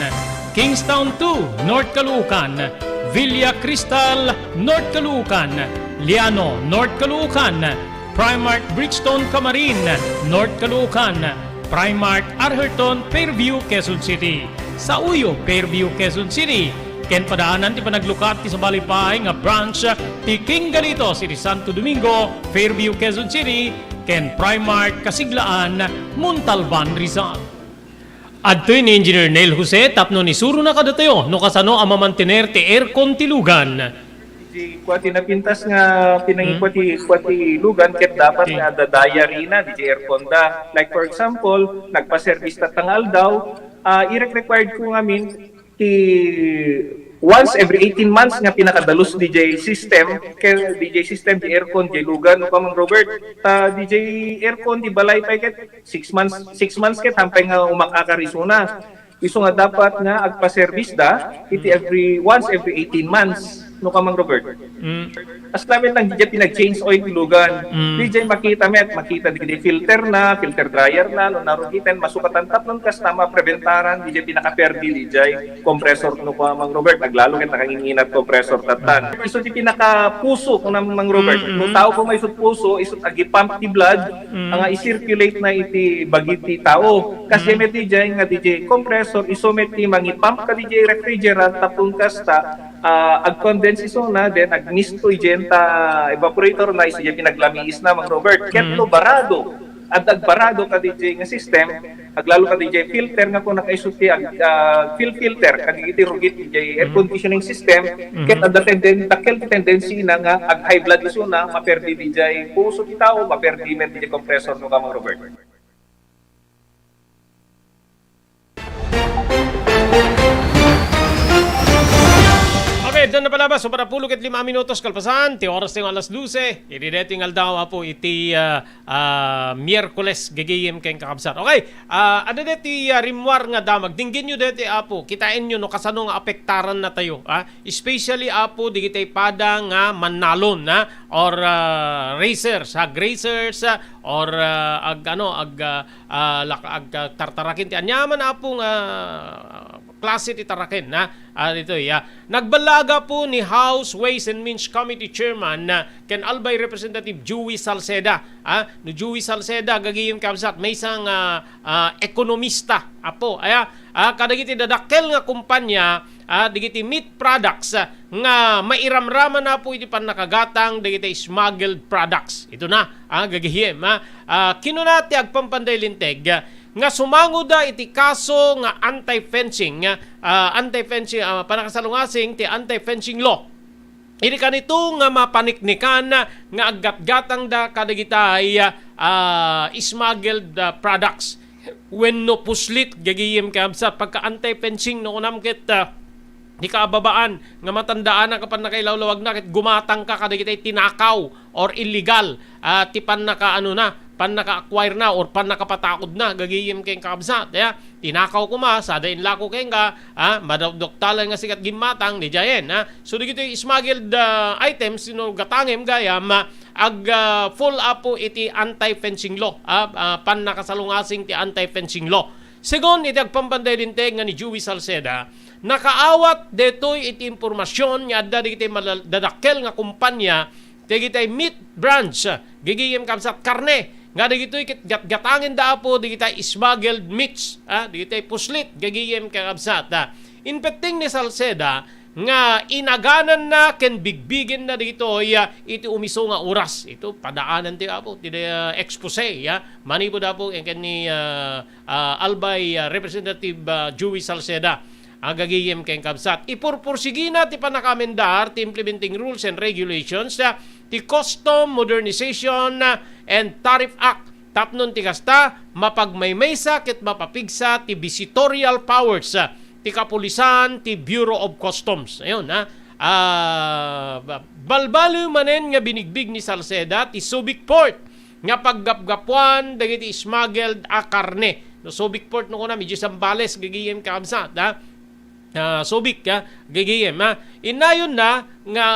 Kingstown two, North Caloocan, Villa Cristal, North Caloocan, Liano, North Caloocan, Primark Bridgestone Camarin, North Caloocan, Primark Arherton, Fairview, Quezon City, Sauyo, Fairview, Quezon City, ken padaanan ti panaglukat ti sabali pay nga branch ti King Galitos iti Santo Domingo, Fairview, Quezon City, ken Primark Kasiglaan, Montalban, Rizal. Adtoy ni Engineer Neil Jose tapno isurona kadatayo no kasano a mamantener ti aircon ti lugan. Ti kua ti napintas nga pinangikua Hmm. ti, kua ti lugan ket dapat Okay. nga adda diary na, diay aircon da. Like for example, nagpa-service tatta nga aldaw, ah, irek-required ko ngamin ti once every eighteen months nga pinakadalus diay system, ken diay system, diay aircon, diay lugan, no, Kamang Robert. Ta diay aircon, diay balay pay ket six months, six months ket hampay nga umak-akar isuna. Isu nga dapat nga agpa-service da iti Mm. every, once every eighteen months, no, Kamang Robert? Mm. As lamet lang diay pinag-change oil ti lugan. Mm. Diay makita met, makita dagiti filter na, filter dryer na, no, narugiten, masukatan tapno kasta mapreventaran diay pinakaperdi diay compressor, no, Kamang Robert, aglalo ket nakanginginat compressor tattan. Mm. Isu ti pinakapuso, no, Mang Robert. Mm, mm. No tao koma isut puso, isut agipump ti blood, Mm. nga i-circulate na iti bagi ti tao. Kas Mm. met diay nga diay compressor, isu met ti mangipump kadiay refrigerant, tapno kasta, ah, ag-condense isuna, then agmisto idiay ta evaporator na, isu diay pinaglamiisna, Mang Robert. Ket Mm. no barado, adda agbarado kadaydiay nga system, aglalo kadaydiay filter nga kung nakaiso ti ag-, ah, fil-, filter, kadagiti rugit idiay air Mm. conditioning system, Mm-hmm. ket adda tenden-, dakkel ti tendency na nga ag-high blood isuna, maperdi diay puso ti tao, maperdi met diay compressor no ka, Mang Robert. Okay, adda na palabas, upat a pulo ket lima minutos kalpasan ti oras ti alas dose. Idi daytoy nga aldaw, Apo, iti, ah, ah, Miyerkules, gagayem ken kakabsat. Okay, ah, adda daytoy, ah, rimmuar nga damag. Dinggenyo daytoy, Apo, kitaenyo no kasano nga apektaran natayo, ah? Especially, Apo, digitay pada nga mannalon, ah, or, ah, racers, hog racers, ah, or, ah, ag-, ano, ag-, ah, ah, lak-, ag-, ah, tartaraken ti aniaman, Apo, nga klase ti taraken, ha? Ah, ditoy, ah. Nagballaag, Apo, ni House Ways and Means Committee Chairman, ah, ken Albay Representative Joey Salceda, ah. No Joey Salceda, gagayem kabsat, maysa nga, ah, ekonomista, Apo, aya, ah, kadagiti dadakkel nga kumpanya, ah, dagiti meat products, ah, nga mairamraman, Apo, iti pannakagatang dagiti smuggled products. Ito na, ah, gagayem, ah. Ah, kinuna ti agpampanday linteg, ah, nga sumangoda iti kaso nga anti-fencing, ah, anti-fencing, ah, pannakasalungasing ti anti-fencing law. Idi kanito nga mapaniknikan nga aggatgatangda kadagitay, ah, smuggled, ah, products wenno puslit, gagayem kabsat, pagka anti-fencing no kunam ket, ah, di kaababaan nga matandaan a kapan nakailawlawagna ket gumatangka kadagitay tinakaw or illegal, ah, ti pannaka-, ano na, pannaka-acquire na or pannakapataudna, gagayem ken kakabsat, ya. Tinakaw koma, sada inlako kenka, ah, madukduktalan nga sikat gimmatang, didiayen, ah. So, dagitoy smuggled, ah, items, no, gatangem gayam, ah, ag, ah, fall, Apo, iti anti-fencing law, ah, ah, pannakasalungasing ti anti-fencing law. Segun iti agpampanday linteg nga ni Joey Salceda, nakaawat daytoy iti impormasyon nga adda dagiti malal-, dadakkel nga kumpanya dagitay meat branch, gagayem kabsat, karne, nga dagitoy ket gatgatangenda, Apo, dagitay smuggled meats, ah, dagitay puslit, gagayem kakabsat, ah. Inpetting ni Salceda nga inagananna ken bigbigenna dagitoy, ah, iti umiso nga oras. Ito, padaanan ti, Apo, ti, ah, expose, ah, manipud, Apo, ken ni, ah, ah, Albay, ah, Representative, ah, Joey Salceda. Agagayem ken kabsat. Ipurpursigina ti pannakaamendar ti implementing rules and regulations, ah, ti Custom Modernization, ah, and Tariff Act. Tapno ti kasta, mapagmaymaysa ket mapapigsa ti visitorial powers, ah, ti kapulisan ti Bureau of Customs. Ayun, ha. Ah, ba-, balbaliw manen nga binigbig ni Salceda ti Subic Port nga paggapgapuan dagiti smuggled a karne. No, Subic Port, no, kuna, medyo Zambales, gagayem kakabsat, ha? Ah, Subic, ha? Gagayem, ha? Innayon na nga,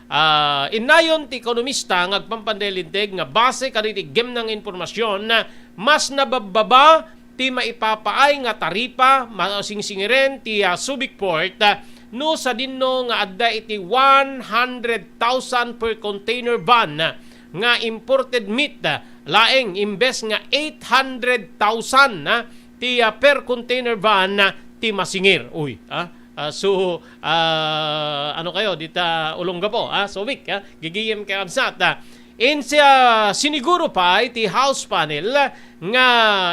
ah, innayon ti ekonomista nga agpampanday linteg nga base kadagiti gemna nga impormasyon, mas nababbaba ti maipapaay nga taripa, ma-, singsingiren ti, ah, Subic Port, ah, no sadino nga adda iti one hundred thousand per container van, ah, nga imported meat, ah, laeng imbes nga eight hundred thousand, ah, ti, ah, per container van, ah, ti masingir. Uy, ah, ah, so, ah, ano kayo, dita Olongapo, ah, Subic, ah, gagayem kakabsat, ah. Insiya siniguro pay ti House panel nga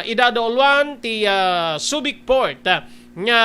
idadauluan ti, ah, Subic Port, ah, nga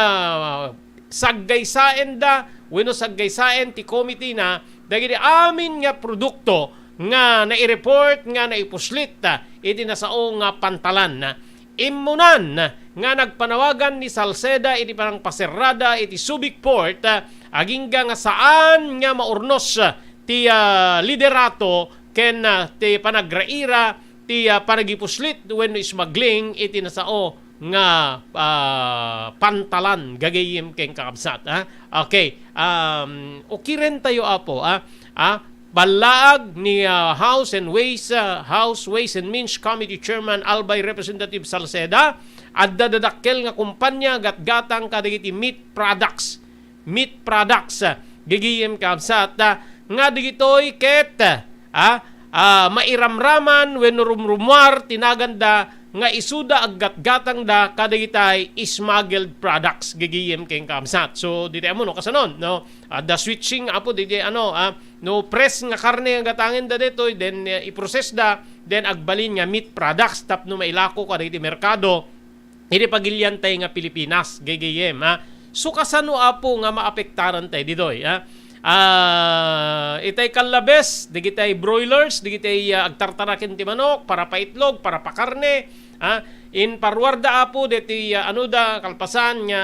saggaysaenda wenno saggaysaen ti committee na dagiti amin nga produkto nga naireport nga naipuslit, ah, iti nasao nga pantalan. Immunan nga nagpanawagan ni Salceda iti panangpaserrada iti Subic Port, ah, agingga nga saan nga maurnos, ah, ti, ah, liderato ken, ah, ti panagraira ti, ah, panagipuslit wenno smuggling iti nasao nga, ah, pantalan, gagayem ken kakabsat, ha? Okay, um, ukiren tayo, Apo, ha? Ah, ballaag ni, ah, House and Ways, ah, House Ways and Means Committee Chairman Albay Representative Salceda, adda dadakkel nga kumpanya gatgatang kadagiti meat products, meat products, ah, gagayem kabsat, ah, nga dagitoy ket, ah, ah, mairamraman wenno rumrumuar ti naganda nga isuda aggatgatangda kadagitay smuggled products, gagayem ken kakabsat. So, ditoy ammo, no, kasanon, no? Ah, the switching, apo, ditoy, ano, ah, no, press nga karne nga gatangenda ditoy, then, eh, i-process da, then agbalin nga meat products tapno mailako kadagiti merkado, iti pagiliantay nga Pilipinas, gagayem, ha? So, kasano, apo, nga maapektaran tayo ditoy, ha? Ah, itay kallabes, digitay broilers, digitay, ah, agtartaraken ti manok, para paitlog, para pakarne, ha? In parwarda, apo, deti, ah, ano da, kalpasan nga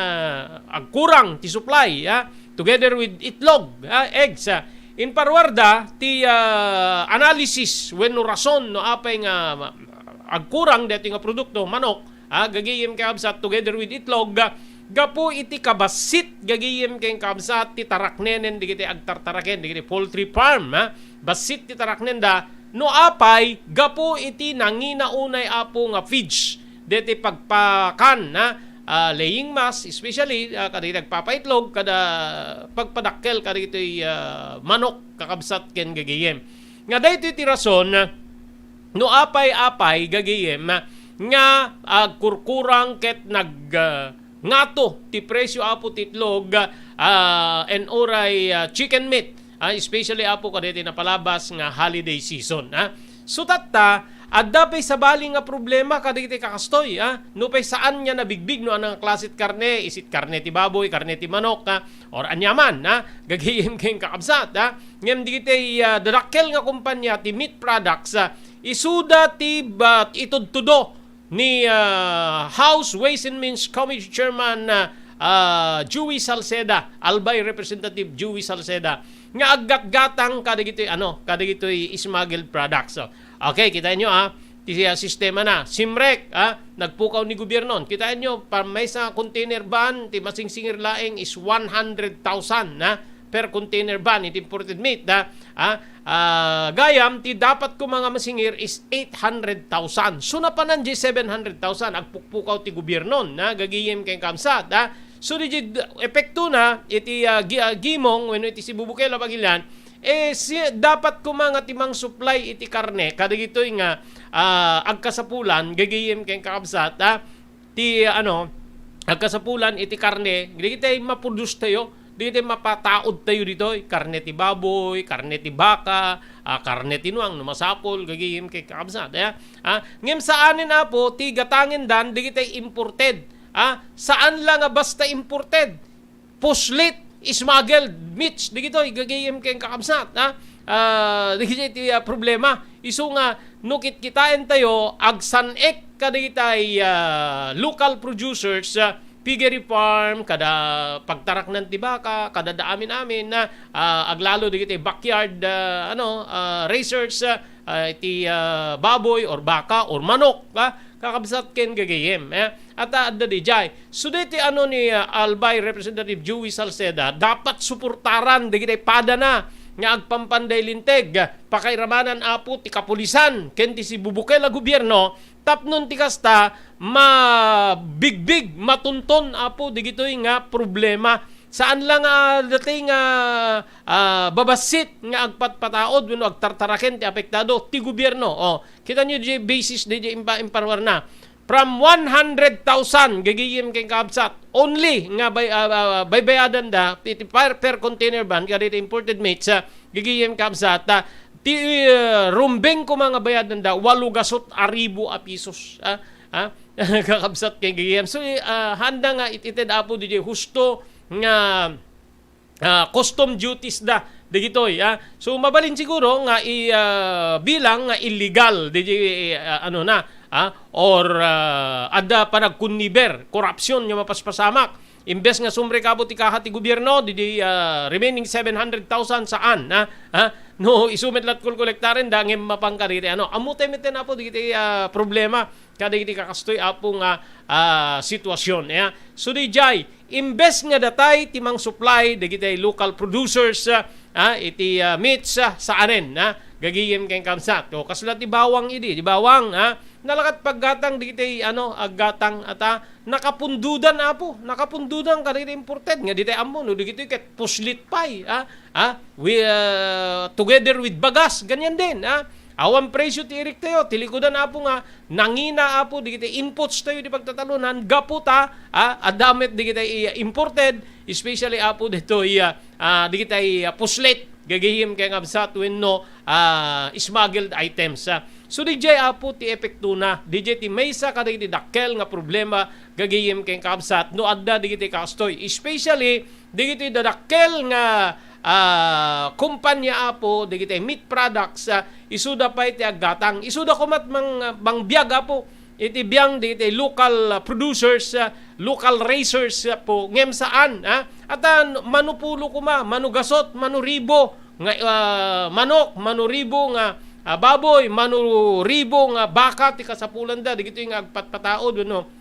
agkurang ti supply, ha? Together with itlog, ha? Eggs, ha? In parwarda, ti, ah, analysis wenno rason no apay nga ma-, agkurang deti nga produkto, manok, ah, gagayem kakabsat, together with itlog, ah, gapu iti kabassit, gagayem ken kakabsat, ti taraknenen digiti agtartaraken, digiti poultry farm, ah, bassit ti taraknenda, no apay, gapu iti nangina unay, apo, nga feeds, deti pagpakan, ah, ah, laying mass, especially, ah, kadagiti agpapaitlog, kada pagpadakkel kadagitoy, ah, manok, kakabsat ken gagayem. Nga daytoy ti rason, no apay-apay gagayem nga agkurkurang ket nag, ah, ngato ti presyo, apo, ti itlog, ah, and uray, ah, chicken meat, ah, especially, apo, kadaytoy napalabas nga holiday season, ah. So, tatta, adda pay sabali nga problema kadagiti kakastoy, ah. No pay saan nga nabigbig no ania nga klase ti karne, is it karne ti baboy, karne ti manok, ah, or aniaman, ah, gagayem ken kakabsat, ah. Ngem digiti, ah, dadakkel nga kompania ti meat products, ah, isuda ti ba-, itudtudo ni, ah, House Ways and Means Committee Chairman, ah, ah, Joey Salceda, Albay Representative Joey Salceda, nga aggatgatang kadagitoy, ano, kadagitoy smuggled products. So, okay, kitaenyo, ah, ti, ah, sistema na. Simrek, ah, nagpukaw ni gobierno. Kitaenyo, pa maysa container van, ti masingsingir laeng is one hundred thousand, ah, per container van, iti imported meat, ah, ah, ah, gayam, ti dapat koma nga masingir is eight hundred thousand. So, napanan di seven hundred thousand, agpukpukaw ti gobierno, na gagayem ken kakabsat, ah. So, di, di, epekto na, iti, ah, gi-, ah, gimong, wenno iti Cebu Bukid a Pagilian, eh, si, dapat koma nga ti mangsupply iti karne, kadagitoy nga, ah, agkasapulan, gagayem ken kakabsat, ah, ti, ano, agkasapulan iti karne, dagiti maproduce tayo, dagiti mapataod tayo ditoy, karne ti baboy, karne ti baka, ah, karne ti nuang, no masapul, gagayem ken kakabsat, eh. Ah, ngem saanen, apo, ti gatangendan, dagiti imported. Ah, saan la nga basta imported. Puslit, smuggled meats, dagitoy, gagayem ken kakabsat, ha? Ah, dagitoy ti, ah, problema. Isu nga, no kitkitaentayo, agsan-ek kadagitay, ah, local producers, ah, piggery farm, kada pagtaraknan ti baka, kada da amin-amin na, ah, aglalo dagitoy backyard, ah, ano, ah, raisers, ah, ah, iti, ah, baboy or baka or manok, ah, kakabsat ken gagayem, eh. At, ah, adda dijay. So, daytoy ano ni, ah, Albay Representative Joey Salceda, dapat suportaran dagiti padana nga agpampanday linteg. Pakairamanan, apo, ti kapulisan ken ti Cebu Bukid a gobierno tapno ti kasta, mabigbig, matunton, apo, dagitoy nga problema. Saan la nga dati nga, ah, babassit nga agpatpataod wenno agtartaraken ti apektado ti gobierno. Oh, kita nyo di basis di, di impa-, imparwarna. From one hundred thousand, gagayem ken kakabsat, only nga bay-, ah, ah, baybayadan da, iti per, per container van, kadagiti imported meats, ah, gagayem kakabsat, ah, ti, ah, rumbeng koma nga bayadan da, walo gasut a ribu a pisos, ah, ah, kakabsat ken gagayem. So, eh, ah, handa nga it-ited, apo, di husto nga ah, custom duties da dagitoy, ah. So, mabalin siguro nga i-, ah, bilang nga illegal, di, di, ah, ano na, ah, or, ah, adda panagkunniber, korupsyon nga mapaspasamak. Imbes nga sumrekabo ti kaha ti gobierno, di, di, ah, remaining seven hundred thousand saan, ah, ah, no, isu met la ti kolkolektaren da, ngem mapan kadagiti, ano, ammo tayo met, apo, dagiti, ah, problema kadagiti kakastoy, apo, nga, ah, sitwasyon, ya. So, dijay, imbes nga datay ti mangsupply dagiti local producers, ah, iti, ah, meats, ah, saanen, ah, gagayem ken kakabsat. O, kasla ti bawang idi, ti bawang, ah, nalakat paggatang dagiti, ano, aggatang ata, nakapundudan, apo, nakapundudan kadagiti imported, nga ditay ammo, no, dagitoy ket puslit pay, ah, ah, we, ah, together with bagas, ganyan din, ah. awan presyo ti iriktayo, ti likudan, Apo, nga nangina, Apo, dagiti inputs tayo ti pagtatalonan, gapu ta, ah, adda met dagiti, ah, imported, especially, Apo, ditoy, ah, ah, dagiti, ah, puslit, gagayem ken kabsat, wenno, ah, smuggled items, ah. So, didiay, Apo, ti epektona, didiay ti maysa kadagiti dakkel nga problema, gagayem ken kabsat, no adda dagiti kastoy, especially dagiti dadakkel nga, ah, kompanya, Apo, dagiti meat products, ah, isuda pay ti aggatang. Isuda koma met mang-, mangbiag, Apo, iti biang dagiti local, ah, producers, ah, local raisers, Apo, ngem saan, ah? Ata mano pulo koma, mano gasot, mano ribo nga, ah, manok, mano ribo nga, ah, baboy, mano ribo nga baka ti kasapulanda, dagitoy nga agpatpataod, no?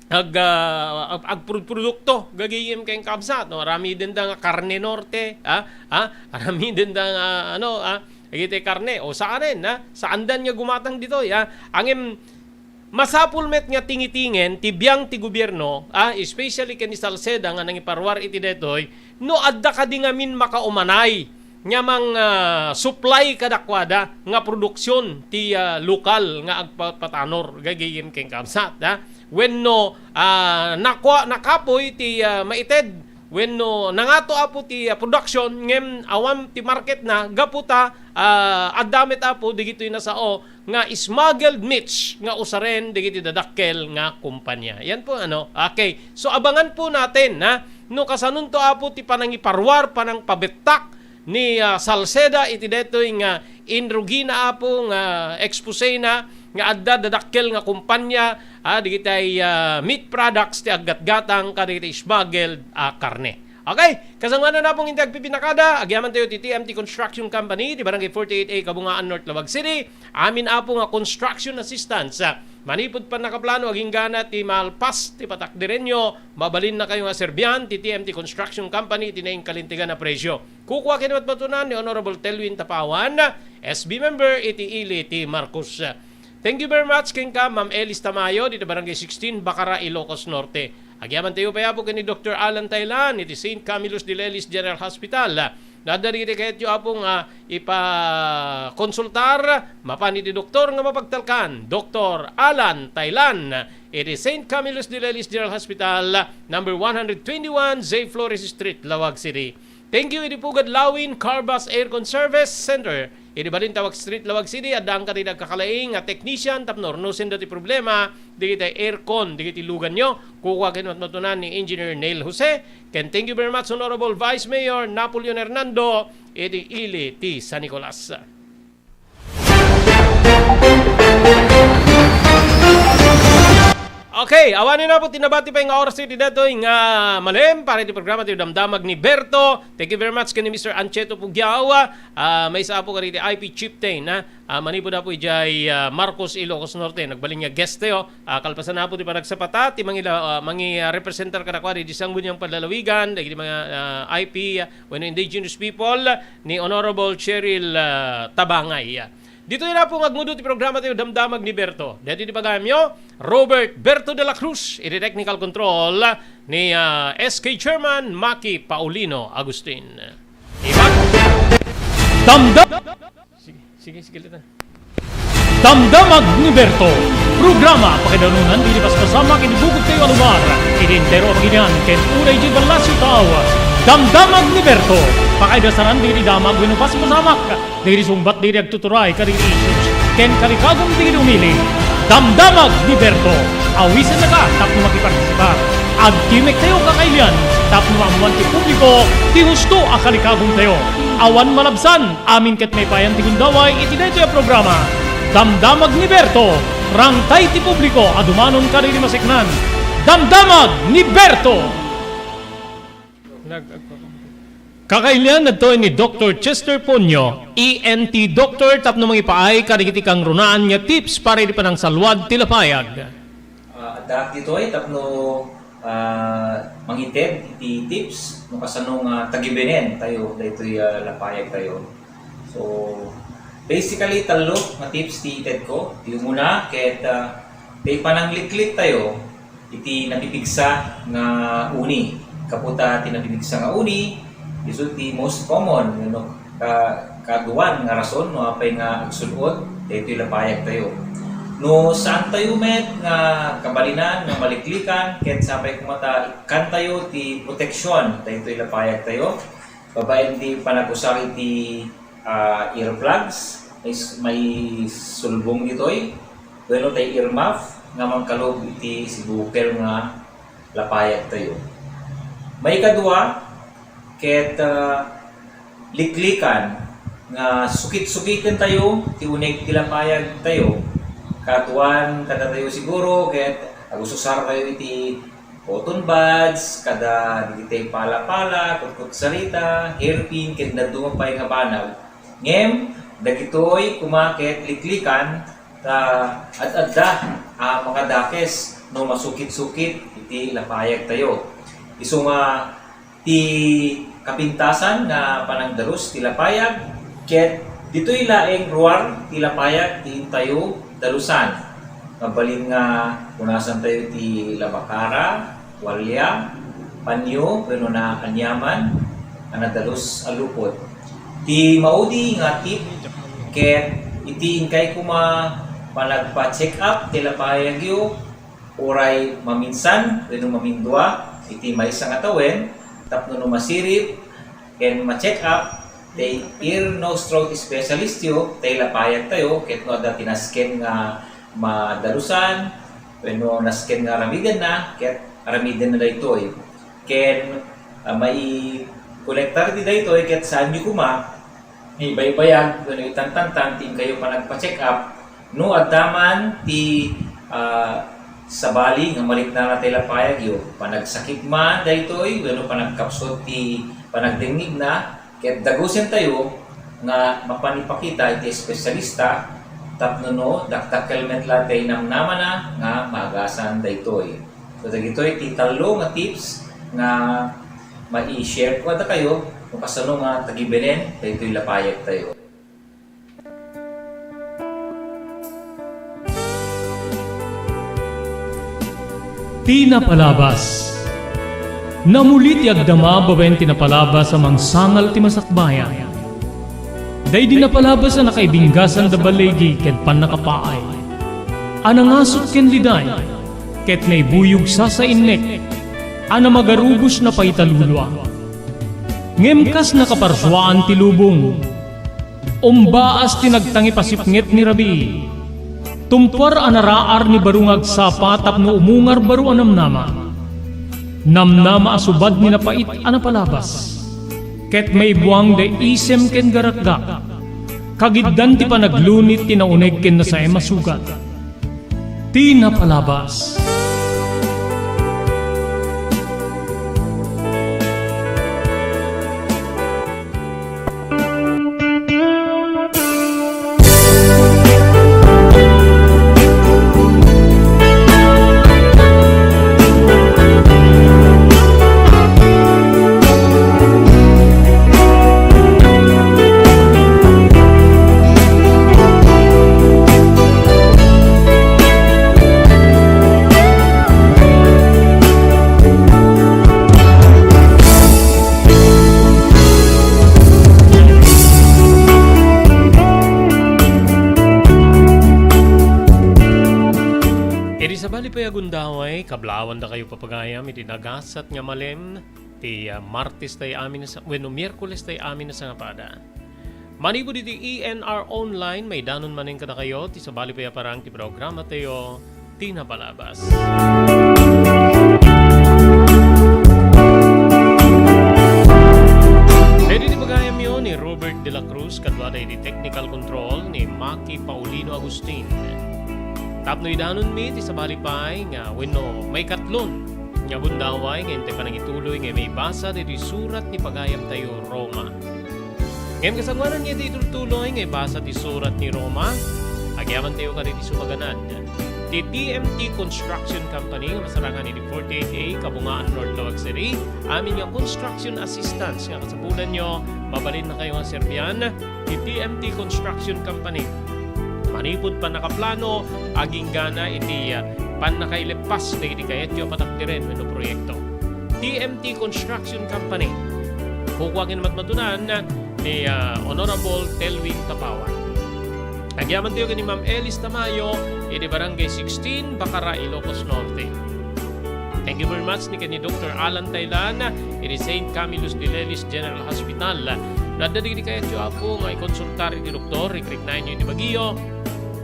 ag, ah, ag-, agprodprodukto gagayem ken kabsat, no? Aramidenda nga karne norte, ah, ah, aramidenda nga, ano, ah, dagiti karne, o saanen, ah, saandan nga gumatang ditoy, ah. Ngem masapul met nga tingitingen ti biang ti gobierno, ah, especially ken ni Salceda nga nangiparuar iti daytoy, no adda kadi ngamin makaumanay nga mang, ah, supply kadakuada nga produksion ti, ah, lokal nga agpapatanor gagayem ken kabsat, ah. Wenno, ah, nakua-, nakapoy ti, ah, maited wenno nangato, Apo, ti, ah, production ngem awan ti market na gapu ta, ah, adda met, Apo, dagitoy nasao nga smuggled meats nga usaren dagiti dadakkel nga kompanya. Yan po, ano. Okay. So, abangan po natin, ha, no kasanonto, Apo, ti panangiparuar, panangpabettak ni, ah, Salceda iti daytoy nga inrugina, Apo, nga expose na nga adda dadakkel nga kompanya, ah, dagiti, ah, meat products ti aggatgatang kadagiti smuggled a karne. Okay, kasangoanan, Apo, nga inti agpipinakada, agyaman tayo ti T M T Construction Company, ti Barangay forty-eight A, Kabungaan, North Laoag City. Amin, Apo, nga construction assistance. Manipud pannakaplano, aginggana ti malpas ti patakderenyo, mabalinna kayo nga serbian ti T M T Construction Company, ti nainkalintegan a presyo. Kukua ken matmatunan ni Honorable Telwin Tapawan, S B member iti ili ti Marcos. Thank you very much kenka, Ma'am Elis Tamayo, dito Barangay sixteen, Bacara, Ilocos Norte. Agyaman tayo pay, Apo, ken ni Doktor Alan Tailan iti Saint Camillus de Lelis General Hospital. No adda dagiti kayatyo, Apo, nga ipakonsultar, mapan iti doktor nga mapagtalkan, Doktor Alan Tailan, iti Saint Camillus de Lelis General Hospital, number one hundred twenty-one, J Flores Street, Laoag City. Thank you iti Pugad Lawin Carbas Aircon Service Center. Iti Balintawak Street, Laoag City, adda kadi agkakalaing nga technician tapno urnosenda ti problema dagiti aircon dagiti luganyo. Kukua ken matmatunan ni Engineer Neil Jose. Ken thank you very much, Honorable Vice Mayor Napoleon Hernando, iti ili ti San Nicolas. Okay, awanen, Apo, ti nabati pay nga oras iti daytoy nga malem para iti programa ti Damdamag ni Berto. Thank you very much ken ni Mister Ancheto Pugiao. Ah, maysa, Apo, kadagiti I P chieftain, ha? Ah, manipud, Apo, idiay, ah, Marcos, Ilocos Norte. Nagbalin nga guest tayo. Ah, kalpasan, Apo, ti panagsapata, ti mangila-, ah, mangi-, ah, representar kadakuada iti Sangguniang Panlalawigan, dagiti mga, ah, I P, ah, wenno indigenous people, ni Honorable Cheryl, ah, Tabangay. Ditoy na po nga agmudo ti programa tayo, Damdamag ni Berto. Dito ti pagayamyo, Robert Berto de la Cruz, iti technical control ni, ah, S K Chairman Maki Paulino Agustin. Ibat. Damdam. Sige, sige, sige, lita. Damdamag ni Berto. Programa pakaidarunan ti paspasamak iti bukod tayo a lugar, iti entero a Pangilinan, ken uray iti ballasiw tao. Damdamag ni Berto. Pakaidasaran ti damag wenno paspasamak, dagiti sungbat dagiti agtuturay kadagiti issues, ken kalikagum dagiti umili. Damdamag ni Berto. Awisennaka tapno makipartisipar. Agtimek tayo kakailian tapno maammoan ti publiko ti husto a kalikagum tayo. Awan malabsan, amin ket maipayan ti gundaway iti daytoy a programa. Damdamag ni Berto, rangtay ti publiko a dumanon kadagiti maseknan. Damdamag ni Berto! Kakailian adtoy ni Doktor Chester Ponyo, E N T doctor, tapno mangipaay kadagiti kangrunaan nga tips para iti panangsalwad ti lapayag. Ah, addaak ditoy tapno, ah, mangited iti tips no kasano nga tagibenen tayo daytoy, ah, lapayag tayo. So, basically, tallo nga tips ti ited ko. Ti umuna, ket, ah, ti panangliklik tayo iti napipigsa nga uni. Kaputa ti napipigsa nga uni, isu ti most common, no, ka-, kaduan nga rason no apay nga agsul-ot daytoy lapayagtayo. No saantayo met nga kabalinan nga maliklikan ket sapay koma ta ikkantayo ti proteksion daytoy lapayagtayo, babaen ti panagusar iti, ah, earplugs, may s-, may sulbong ditoy, wenno tay earmuff nga mangkalub iti sibukel nga lapayagtayo. Maikadua, ket, ah, liklikan nga sukit-sukitentayo ti uneg ti lapayagtayo. Kaduan kadatayo siguro ket agususartayo iti cotton buds, kada dagiti pala-pala, kutkutsarita, hairpin, ken dadduma pay nga banag. Ngem dagitoy koma ket liklikan ta ad-adda a makadakes no masukit-sukit iti lapayagtayo. Isu nga ti kapintasan nga panangdalus ti lapayag, ket ditoy laeng ruar ti lapayag ti intayo dalusan. Mabalin nga punasantayo ti labakara, tualia, panyo, wenno naaniaman a nadalus a lupot. Ti maudi nga tip ket iti inkay koma panagpa-check up ti lapayagyo, uray maminsan wenno mamindua iti maysa nga tawen tapno no masirib ken ma-check up ti ear, nose, throat specialistyo, ti lapayagtayo, ket no adda ti nasken nga madalusan wenno nasken nga aramidenna, ket aramidenna daytoy. Ken, ah, maikonektar iti daytoy ket saanyo koma ibaybayag wenno itantantan ti inkayo panagpa-check up no adda man ti, ah, sabali nga maliknana ti lapayagyo. Panagsakit man daytoy wenno panagkapsut ti panagdengngegna, ket dagusentayo nga mapan ipakita iti espesyalista tapno no dakdakkel met la ti namnamana nga maagasan daytoy. So, dagitoy ti tallo nga tips nga mai-share ko kadakayo no kasano nga tagibenen daytoy lapayagtayo. Ti napalabas. Namuli ti agdama babaen ti napalabas a mangsangal ti masakbayan. Daydi napalabas a nakaibinggasan da baligi ket pannakapaay. A nangasut ken liday, ket naibuyog sasainnek, a namagarubos napaitalulua. Ngem kas nakaparsuaan ti lubong, umbaas ti nagtangipasipnget ni rabii. Tumpuar a naraar ni baro nga agsapa tapno umungar baro a namnama. Namnama a subad ni napait a napalabas. Ket maibuang da isem ken garakgak. Kagiddan ti panaglunit ti nauneg ken nasaem a sugat. Ti napalabas. Idi sabali pay a gundaway, kablaawan dakayo papagayam iti nagasat nga malem ti, ah, Martes tay amin a sa-, wenno Miyerkules tay amin a sangapada. Manipud iti E N R Online, maidanon manen kadakayo ti sabali pay a parang ti programa tayo, Ti Napalabas. Daydi ti pagayamyo ni Robert de la Cruz, kaduada iti technical control ni Maki Paulino Agustin. Tapno idanonmi ti sabali pay nga wenno maikatlon nga gundaway nga intay panangituloy nga maibasa daytoy surat ni pagayamtayo Roma. Ngem kasangoanan nga iti itultuloy nga ibasa ti surat ni Roma, agyamantayo kadagiti sumaganad. Ti T M T Construction Company nga masarangan iti forty-eight A Kabungaan, North Loag City, amin nga construction assistance nga kasapulanyo, mabalinna kayo nga serbian ti T M T Construction Company. Manipud pannakaplano, aginggana iti, ah, pannakaileppas dagiti kayatyo a patakderen wenno proyekto. T M T Construction Company. Kukua ken madmadunan, ni, ah, Honorable Telwin Tapawan. Agyamanen tayo ken ni Ma'am Elis Tamayo, iti Barangay sixteen, Bacara, Ilocos Norte. Thank you very much ni ken ni Doktor Alan Taylan, iti Saint Camillus de Lelis General Hospital. No adda dagiti kayatyo, Apo, nga ikonsultar iti doktor, riknayyo iti bagiyo.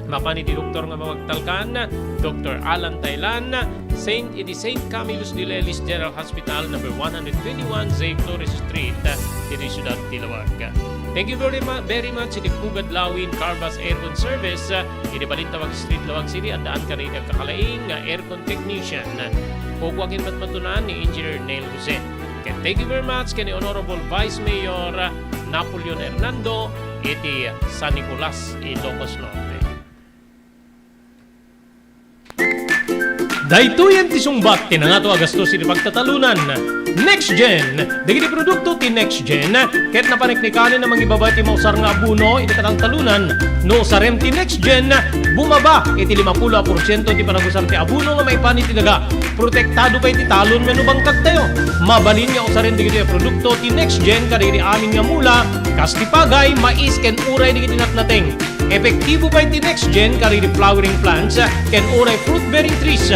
Mapan iti doktor nga mawagtalkan, Doktor Alan Taylan, Saint, iti Saint Camillus de Lelis General Hospital, number one hundred twenty-one Zay Flores Street, iti siudad ti Laoag. Thank you very mu-, very much iti Pugad Lawin Carvas Aircon Service, iti Balintawak Street, Laoag City, addaan kadagiti agkakalaing nga aircon technician. Kukua ken matmatunan ni Engineer Neil Jose. Ken thank you very much ken ni Honorable Vice Mayor Napoleon Hernando iti San Nicolas, Ilocos Norte. Daytoyen ti sungbat ti nangato a gastos iti pagtatalunan. Next Gen. Dagiti produkto ti Next Gen ket napaneknekanen a mangibaba ti mausar nga abono iti kataltalunan. No usarem ti Next Gen, bumaba iti limapulo a porsiento ti panagusar ti abono nga maipan iti daga. Protektado pay ti talon wenno bangkagtayo. Mabalin nga usaren dagitoy a produkto ti Next Gen kadagiti amin nga mula, kas ti pagay, mais, ken uray dagiti natnateng. Epektibo pay ti Next Gen kadagiti flowering plants ken uray fruit-bearing trees.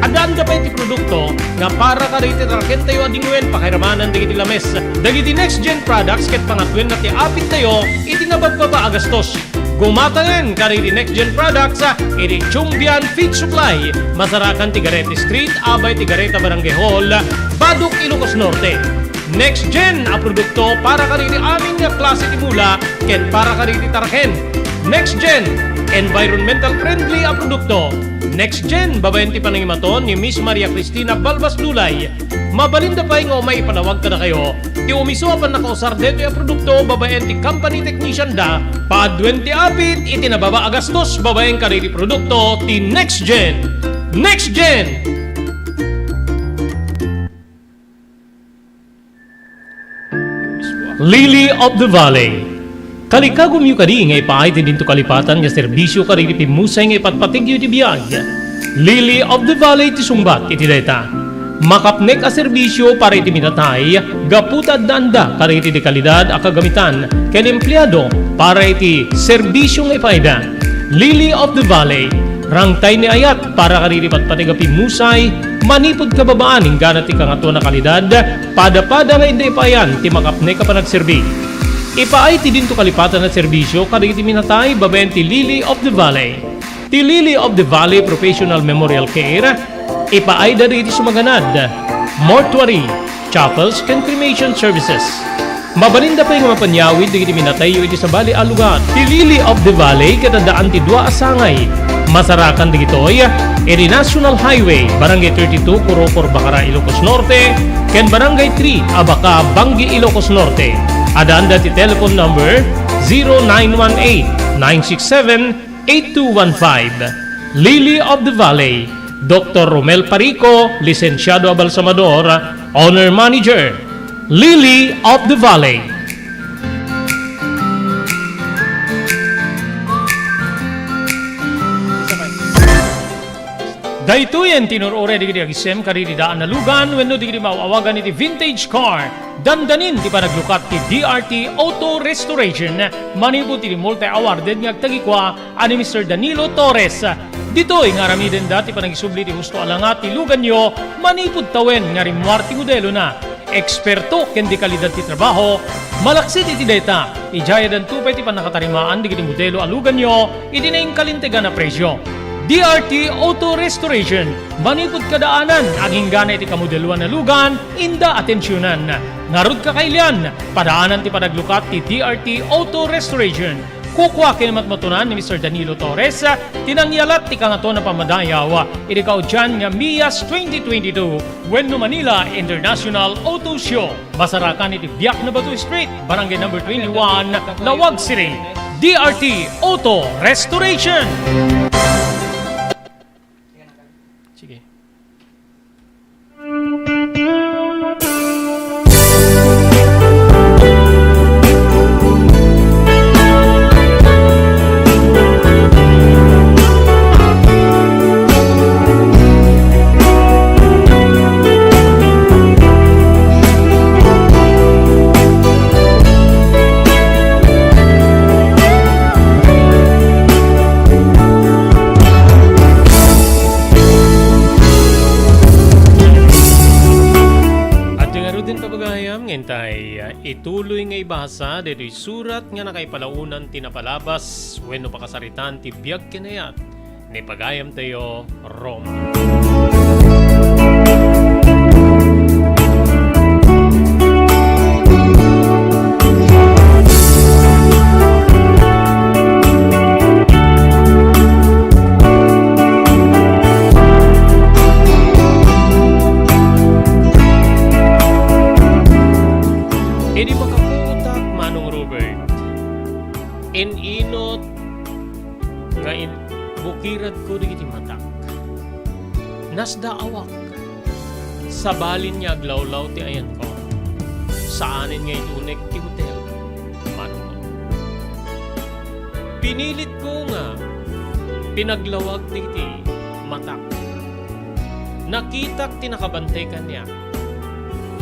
Addaanda pay ti produkto nga para kadagiti tarakentayo a dingwen pakairamanan dagiti lames. Dagiti Next Gen products ket pangatwenna ti apittayo iti nababbaba a gastos. Gumatangen kadagiti Next Gen products iti Chumbian Feed Supply, masarakan ti Garete Street, abay ti Gareta Barangay Hall, Badoc, Ilocos Norte. Next Gen a produkto para kadagiti amin nga klase ti mula ken para kadagiti taraken. Next Gen, environmental friendly a produkto. Next Gen, babaen ti panangimaton ni Miss Maria Cristina Balbas Lulay. Mabalinda pay nga umay ipanawag kadakayo ti umiso a pannakausar daytoy a produkto babaen ti company technician da. Paaduen ti apit iti nababa a gastos babaen kadagiti produkto ti Next Gen. Next Gen! Lily of the Valley. Kalikagumyo kadi nga ipaay ti dinto kalipatan nga serbisio kadagiti pimmusay nga ipatpategyo iti biag? Lily of the Valley ti sungbat iti dayta. Makapnek a serbisio para iti minatay gapu ta addaanda kadagiti dekalidad a kagamitan ken empleado para iti serbisio nga ipaayda. Lily of the Valley, rangtay ni ayat para kadagiti patpateg a pimmusay, manipud kababaan inggana ti kangatoan a kalidad, padapada nga inda ipaayan ti makapnek a panagserbi. Ipaay ti dinto kalipatan a serbisio kadagiti minatay babaen ti Lily of the Valley. Ti Lily of the Valley Professional Memorial Care, ipaayda dagiti sumaganad, mortuary, chapels, ken cremation services. Mabalinda pay nga mapanyawid dagiti minatayyo iti sabali a lugar. Ti Lily of the Valley ket addaan ti dua a sangay. Masarakan dagitoy iti National Highway, Barangay thirty-two, Corocor, Bacara, Ilocos Norte, ken Barangay three, Abaca, Bangui, Ilocos Norte. Addaanda ti telephone number zero nine one eight, nine six seven, eight two one five. Lily of the Valley, Doktor Romel Parico, lisensiado a balsamador, owner manager. Lily of the Valley. Daytoyen ti inur-uray dagiti agisem kadagiti daan a lugan wenno dagiti maaw-awagan iti vintage car. Dandanin ti panaglukat ti D R T Auto Restoration manipud iti multi-awarded nga agtagikua a ni Mister Danilo Torres. Ditoy nga aramidenda ti panangisubli ti husto a langa ti luganyo manipud tawen nga rimmuar ti modelona. Eksperto ken dekalidad ti trabaho, malaksid iti dayta, idiay adanto pay ti pannakatarimaan dagiti modelo a luganyo iti nainkalintegan a presio. D R T Auto Restoration, manipud kadaanan, agingga iti kamodeloan a lugan, inda atensionan. Ngarud, kakailian, padaanan ti panaglukat ti D R T Auto Restoration. Kukua ken matmatunan ni Mister Danilo Torres ti nangyalat ti Kangatoan a Pammadayaw iti kaudian nga MIAS twenty twenty-two wenno Manila International Auto Show. Masarakan iti Biak na Bato Street, Barangay number twenty-one, Laoag City. D R T Auto Restoration. Sige. Sa daytoy surat nga nakaipalaonan ti napalabas wenno pakasaritaan ti biag ken ayat ni pagayamtayo, Roma. Idi makapuotak, Manong Robert, in-inut nga in-, bukiradko dagiti matak. Nasdaawak. Sabalin nga aglawlaw ti ayanko. Saanen nga idunek ti hotel, Manong Robert. Pinilitko nga pinaglawag dagiti matak. Nakitak ti nakabantay kaniak,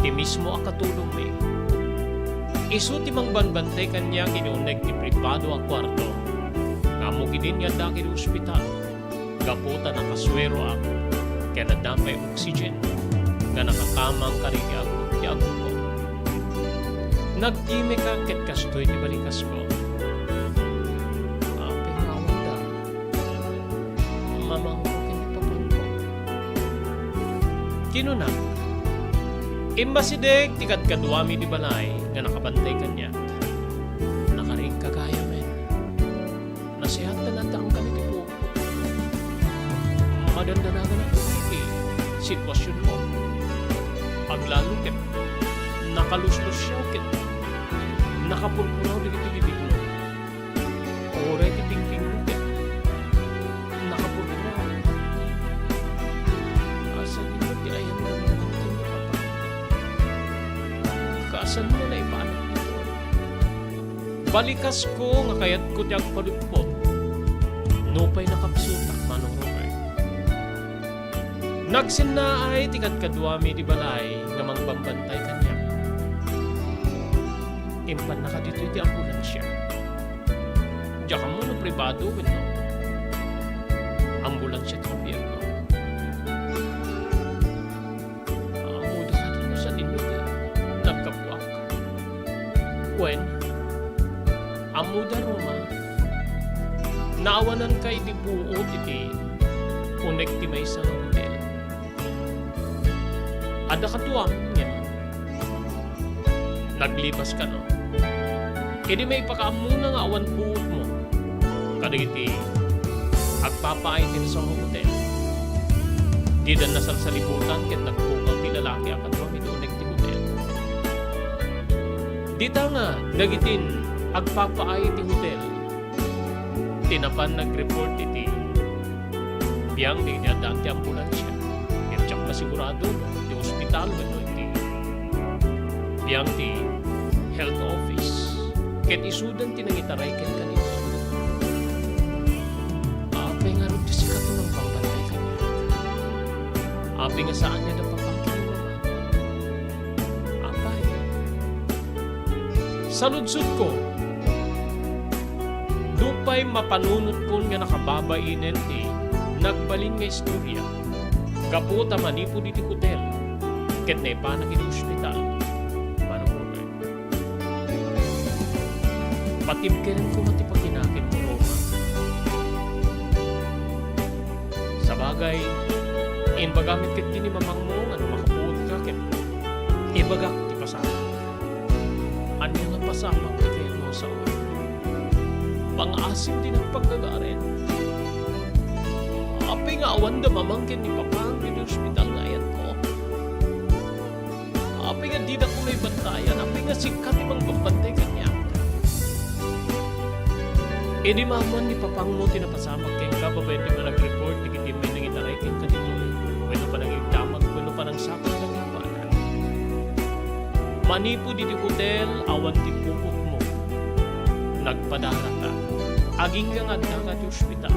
ti mismo a katulongmi. Isu ti mangbambantay kaniak idi uneg ti pribado a kuarto nga ammo ketdin nga adda iti ospital gapu ta nakasueroak ken adda pay oxygen nga nakakamang kadagiti agu-, ti agukko. Nagkimika ket kastoy ti balikasko. Apay nga awanda mamangko ken ni papangko. Kinuna, "Immasideg ti kadkaduami ti balay nga nakabantay kaniak. Nakarik ka gayamen. Naseatta latta ang kanitipo. Madandanagan iti situasionmo. Aglalo ket nakaluslusiaw ket nakapurpuraw dagiti bibigmo. Uray ti tingtingmo ket nakapurpuraw. Asan ino ti ayan nga mamangkin ni Papa? Kasanmo naipaanakmo? Balikasko nga kayatko ti agpalutpot. Nupay nakapsutak, Manong Robert." Nagsennaay ti kadkaduami ti balay nga mangbambantay kaniak. Impannaka ditoy ti ambulansia. Diak ammo no pribado wenno ambulansia ti gobyerno. Ammoda kadi no sadino ti naggapuak. Wen, ammoda, Roma, naawananka iti puot iti uneg ti maysa nga hotel. Adda kaduam ngem naglibaskano. Idi maipakaammona nga awan puotmo kadagiti agpapaay ti Rizal Hotel, dida nasalsalibutan ket nagpukaw ti lalaki a kaduam iti uneg ti hotel. Dita nga dagiti agpapaay ti hotel ti napan nagreport iti biang dagiti addaan ti ambulansia. Ngem diak masigurado no ti ospital wenno iti biang ti health office. Ket isudan ti nangitaray kenka ditoy. Apay ngarud ti sika ti mangbambantay kaniak? Apay nga saan nga adda papangko ni Mama? Apay, saludsodko, nupay mapanunotkon nga nakababainen ti nagbalin nga istorya gapu ta manipud iti hotel ket naipanak iti ospital, Manong Robert. Patibkeren koma ti pakinakim ni Roma. Sabagay, imbagam met ketdi ni mamangmo nga no makapuotka ket ibagak ti pasamak. Ania nga pasamak ti kayatmo a sao? Pangaasim ti nagpaggagarin. Apay nga awanda mamang ken ni Papang iti ospital nga ayatko? Apay nga dida koma ibantayan? Apay nga sika ti mangbabantay kaniak? Idi maammuan ni Papangmo ti napasamak kenka babaen ti panagreport dagiti nangitaray kenka ditoy, wenno panangigdamag, wenno panangsakit kenkuana. Manipud iti hotel, awan ti puotmo. Nagpadaraka. Agingga nga addaka ti ospital.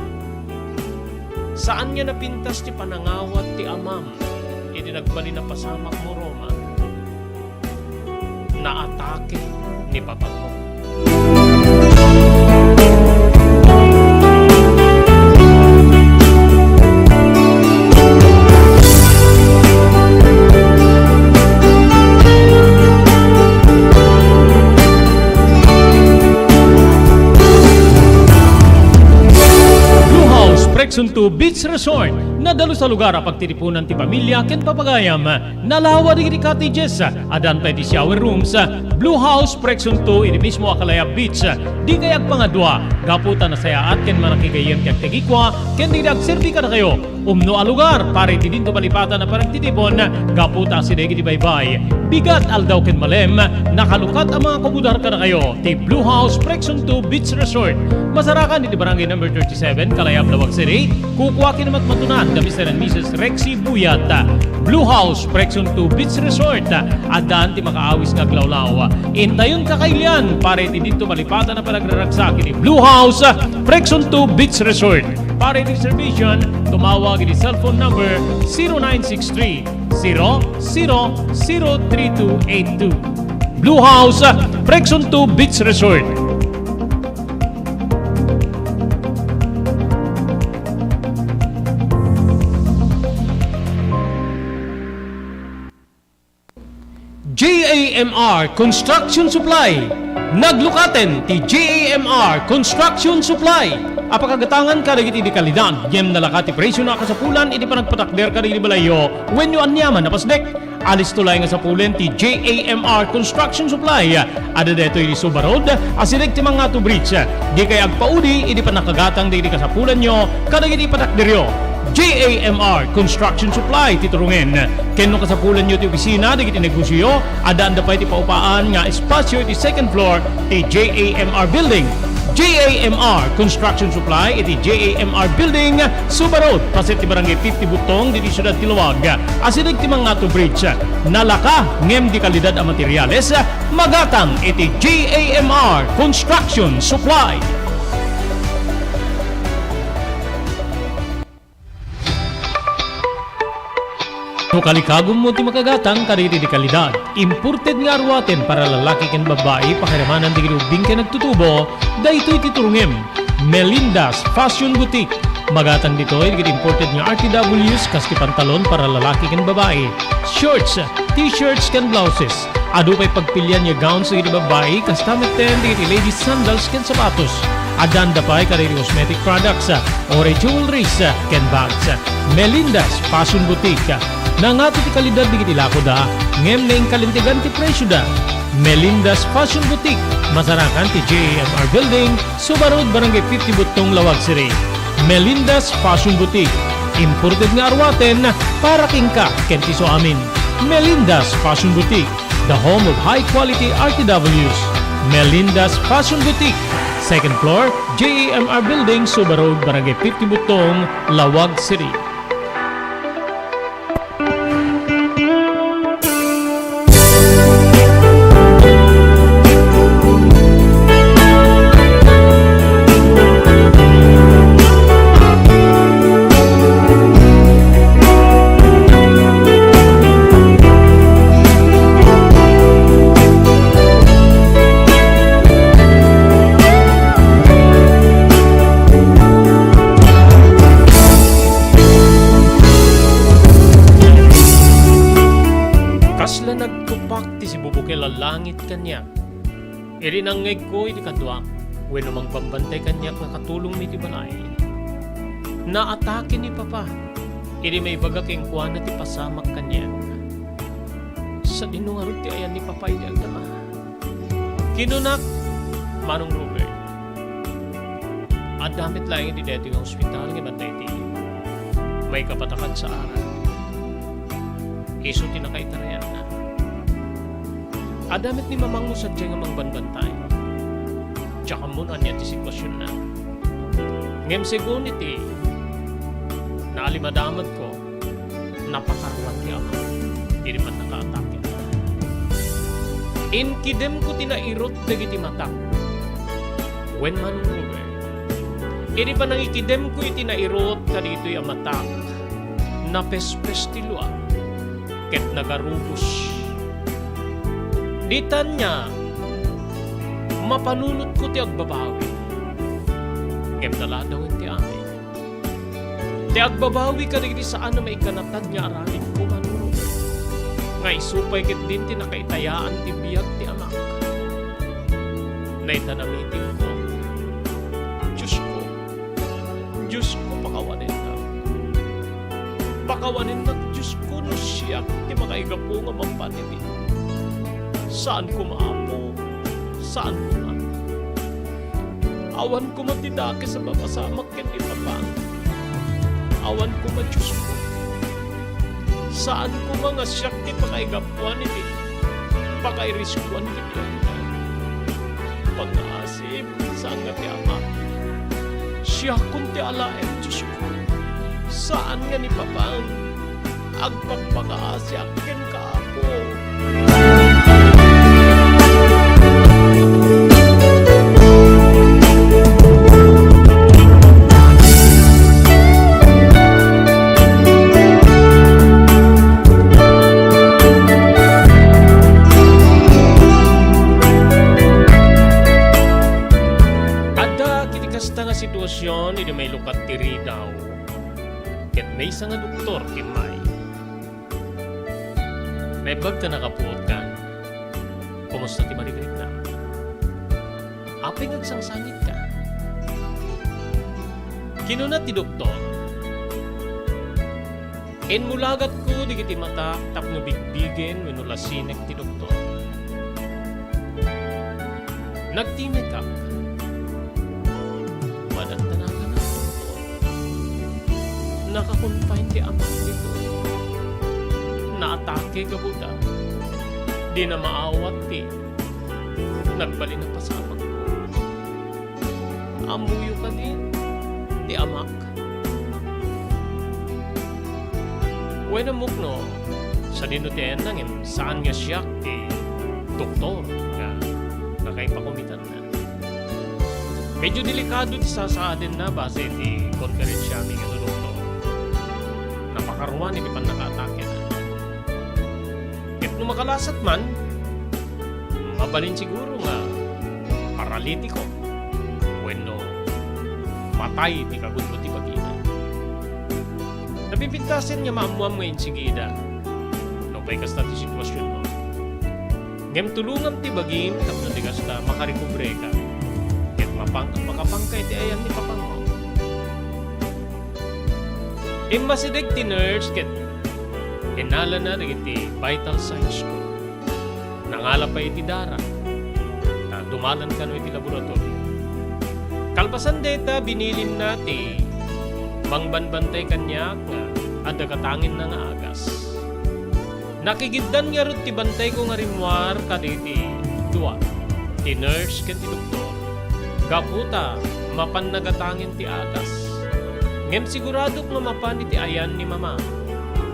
Saan nga napintas ti panangawat ti amam iti nagbalin a pasamakmo, Roma. Naatake ni Papangmo. Sunto Beach Resort, nadalus a lugar a pagtitipunan ti pamilia ken papagayam. Nalawa dagiti cottages, addan pay ti shower rooms. Blue House Preksunto iti mismo a Kalayab Beach. Dikay agpangadua, gapu ta nasayaat ken manakigayyem ti agtagikua ken dagiti agserbi kadakayo. Umno a lugar para iti dinto malipatan a panagtitipon, gapu ta asideg iti baybay, bigat, aldaw ken malem, nakalukat a mga kumudar kadakayo ti Blue House Preksunto Beach Resort. Masarakan iti Barangay Number thirty-seven, Kalayab, Laoag City. Kukua ken matmatunan da Mister and Missus Rexy Buyat. Blue House Preksunto Beach Resort, addan ti makaawis nga aglawlaw. Intayon kakailian para iti dinto malipatan a panagraragsak iti Blue House Preksunto Beach Resort. Para iti reservation, tumawag iti cellphone number zero nine six three, zero zero zero three two eight two. Blue House, Preksunto Beach Resort. J A M R Construction Supply. Naglukaten ti J A M R Construction Supply a pakagatangan kadagiti di kalidad, ngem nalaka ti presiona a kasapulan iti panagpatakder kadagiti balayyo wenno aniaman a pasdek. Alisto laeng a sapulen ti J A M R Construction Supply. Adda daytoy iti Suba Road, asideg ti Mangato Bridge. Dikay agpaudi idi pannakagatang dagiti kasapulanyo kadagiti ipatakderyo. J A M R Construction Supply ti turongen. Ken no kasapulanyo ti opisina dagiti negosioyo, addaanda pay ti paupaan nga espasio iti second floor ti J A M R Building. J A M R Construction Supply iti J A M R Building, Suba Road, paset ti Barangay fifty Butong, ditoy siudad ti Laoag. Asideg ti Mangato Bridge. Nalaka ngem di kalidad a materiales, magatang iti J A M R Construction Supply. No kalikagummo ti makagatang kadagiti di kalidad, imported nga aruaten para lalaki ken babbai, pakiramanan dagiti ubbing ken agtutubo, daytoy ti turongem. Melinda's Fashion Boutique. Magatang ditoy dagiti imported nga R T Ws kas ti pantalon para lalaki ken babbai, shorts, t-shirts ken blouses. Adu pay pagpilian nga gowns dagiti babbai, kasta metten dagiti ladies sandals ken sapatos. Addaanda pay kadagiti cosmetic products, uray jewelries, ken bags. Melinda's Fashion Boutique. Nangato ti kalidad dagiti lakoda, ngem naingkalintegan ti presioda. Melinda's Fashion Boutique, masarakan ti J A M R Building, Suba Road, Barangay fifty Butong, Laoag City. Melinda's Fashion Boutique, imported nga aruaten para kenka ken ti suamin. Melinda's Fashion Boutique, the home of high quality R T Ws. Melinda's Fashion Boutique, second floor, J A M R Building, Suba Road, Barangay fifty Butong, Laoag City. Kasla nagtupak ti sibubukel a langit kaniak. Idi nangngegko iti kaduak wenno mangbambantay kaniak nga katulongmi iti balay, naatake ni Papa idi maibaga kenkuana ti pasamak kaniak. Sadino ngarud ti ayan ni Papa idi agdama? Kinunak, Manong Robert, adda met laeng iti daytoy nga ospital nga adda iti maikapatakan sa aran. Isu ti nakaitarayanna. Adda met ni Mamang mo sadiay nga mangbanbantay. Diak ammo no ania ti sitwasionna. Ngem segun iti naalimadamagko, napakaruat ti ama idi pannakaatake. Inkidemko ti nairut dagiti matak. Wen, Manong Robert, idi panangikidemko iti nairut kadagitoy a matak, napespes ti lua ket nagarubos. Ditan nga, mapanunotko ti agbabawi. Ngem naladawen ti amin. Ti agbabawi kadagiti saan a maikanatad nga aramidko, Manong Robert, nga isu pay ketdin ti nakaitayaan ti biag ti amak. Naitan a mitingko, Diosko, Diosko, pakawanen. Pakawanennak, Diosko, no siak ti makaigapu nga mapan iti. Saan koma, Apo, saan koma. Awan koma ti dakes a mapasamak ken ni Papa. Awan koma, Diosko. Saan koma nga siak ti pakaigapuan iti pakairiskuan ti biag. Pangngaasim, saan nga ti Ama. Siakon ti alaem, Diosko. Saan nga ni Papa. Agpakpakaasiak kenka, Apo. Adda kiti kasta nga situasion idi mailukat ti ridaw, ket maysa nga doktor kimmay. Naimbag ta nakapuot kan. Kumusta ti marigrigna? Apay nga agsangsangitka? Kinuna ti doktor, "Inmulagatko dagiti matak tapno bigbigen wenno lasinek ti doktor. Nagtimekak. Madaddanagan a doktor. Naka-confine ti amak ditoy. Naatake gapu ta. Dina maawat ti nagbalin a pasamak. Ammoyo kadi ti amak?" Wen, ammok no sadino ti ayanna, ngem saan nga siak ti doktor nga nakaipakumitanna. Medyo delikado ti sasaadenna base iti konferensiami nga doktor. Napakaruan iti pannakaatakena. Ket no makalasat man, mabalin siguro nga paralitiko wenno patay ti kagudlo ti bagina. Napipintasen nga maammoam nga insigida no pay kasta ti situasionmo. Ngem tulongam ti bagim tapno di kasta makarekobreka ket mapang-, makapangka iti ayan ni Papangmo. Immasideg ti nurse ket innalana dagiti vital signs ko. Nangala pay iti dara, ta dumalan kano iti laboratorio. Kalpasan dayta, binilinna ti mangbanbantay kaniak nga adda gatangenna nga agas. Nakigiddan ngarud ti bantayko nga rimmuar kadagiti dua, ti nurse ken ti doktor, gapu ta mapanna gatangen ti agas. Ngem siguradok nga mapan iti ayan ni Mama,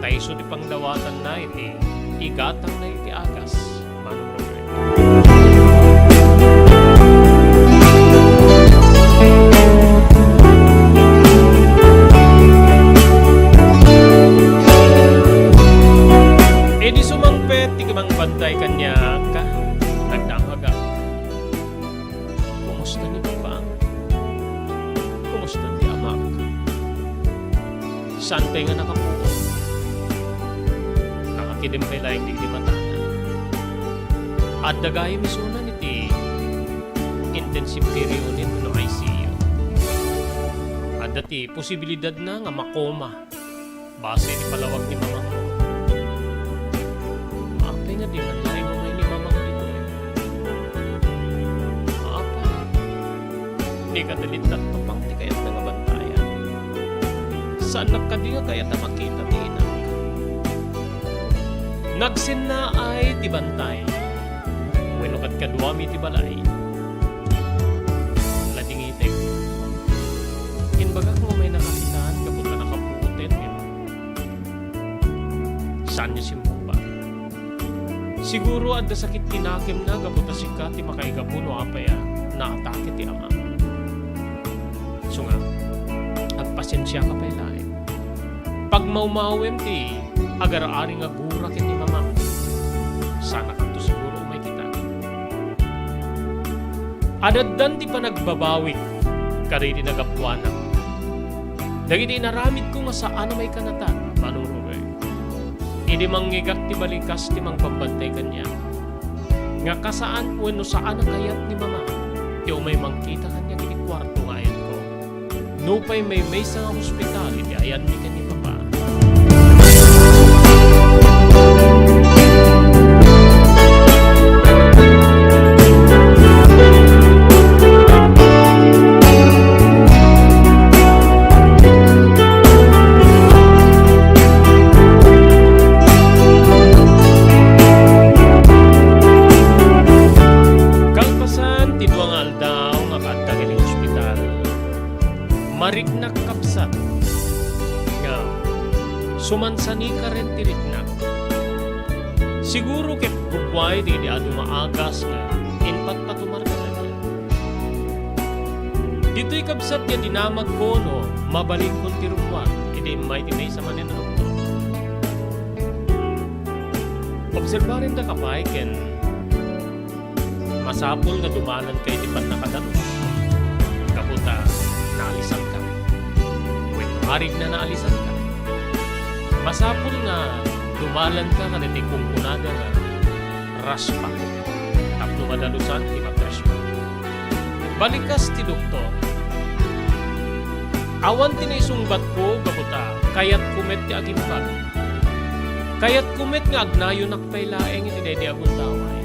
ta isu ti pangdawatanna iti igatangna iti agas. Manong Robert. Idi sumangpet ti mangbantay kaniak, nagdamagak. Kumusta ni Papa? Kumusta ti amak? Saan pay nga nakapuot? Nakakidem pay laeng dagiti matana. Adda gayam isunan iti intensive care unit wenno I C U. Adda ti posibilidadna nga makoma. Base iti palawag ni Mamang. Apay nga di man laeng umay ni Mamang ditoy? Apay, di kadi ni Tatang ti kayatna nga bantayan? Saannak kadi nga kayat a makita ti inak? Nagsennaay ti bantay. Wenno kadkaduami ti balay. Ladingitek. Imbagak nga umay nakakitaan gapu ta nakapuoten. Saanyo simmungbat. Siguro adda sakit ti nakemna gapu ta sika ti makaigapu no apay a naatake ti ama. Isu nga, agpasensiaka pay laeng. Pagmawmawem ti agar-ari nga gura ken ni Mama. Saankanto siguro umay kita. Adaddan ti panagbabawik kadagiti nagapuanak. Dagiti inaramidko nga saan a maikanatan, Manong Ruben. Idi mangngegak ti balikas ti mangbabantay kaniak, nga kasaan wenno saan a kayat ni Mama ti umay mangkita kaniak iti kuarto nga ayatko. Nupay maymaysa nga hospital iti ayanmi ken ni Papa. Mariknak, kabsat, nga sumansanika ren ti riknak. Siguro ket gugguay dagiti adu nga agas nga impatpatumarka kaniak. Ditoy, kabsat, nga dinamagko no mabalinkon ti rummuar idi immay ti maysa manen a rummuar. Obserbarendaka pay ken masapul nga dumalanka iti pannakadalus gapu ta naalisanka. Wenno arigna naalisanka. Masapul nga dumalanka kadagiti kunkunada nga raspa tapno madalusan ti matresmo. Balikas ti doktor. Awan ti naisungbatko gapu ta kayatko met ti agimbag. Kayatko met nga agnayonak pay laeng iti daydi a gundaway.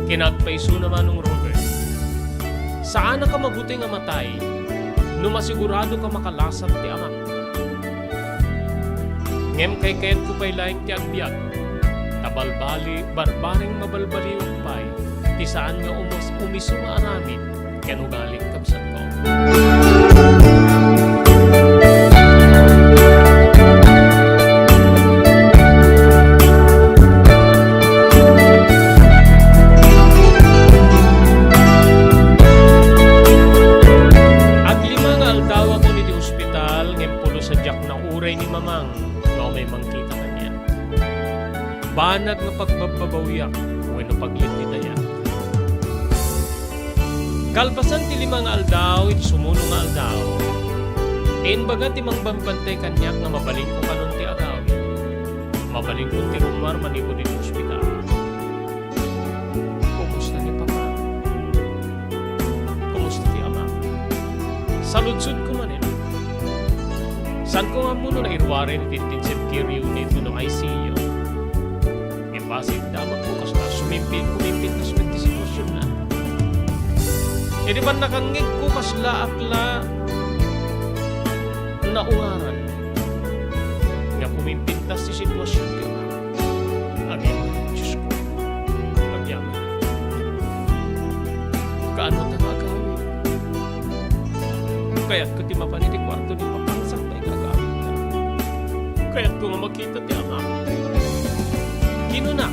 Kinapayso, Manong Robert, saanaka mabuteng a matay no masiguradoka makalasat ti amak. Ngem kaykayatko pay laeng ti agbiag, ta balbali-, barbareng mabalbaliwek pay ti saan nga umus-, umiso nga aramid ken ugalik, kabsatko. Aglima nga aldawakon iti ospital, ngem pulos a diak nauray ni Mamang nga umay mangkita kaniak. Banag nga pagbabbabawiak wenno paglitlidayak. Kalpasan ti lima nga aldaw, iti sumuno nga aldaw, imbaga ti mangbambantay kaniak nga mabalinko kanon ti agawid. Mabalinko ti rummuar manipud iti ospital. Kumusta ni Papa? Kumusta ti Ama? Saludsodko manen. Saanko nga ammo no nairuaren iti intensive care unit wenno I C U. Ngem basi iti damagko, kasla sumimpit, kumimpintas met ti sitwasionna. Iti pannakangngegko, kaslaak la naungaran nga kumimpintas ti sitwasion ti Ama. Amen, Diosko. Agyaman. Kaano ta nga agawid? Kayatko ti mapan iti kuarto ni Papa, sakbay nga agawidka. Kayatko nga makita ti Amak. Kinuna,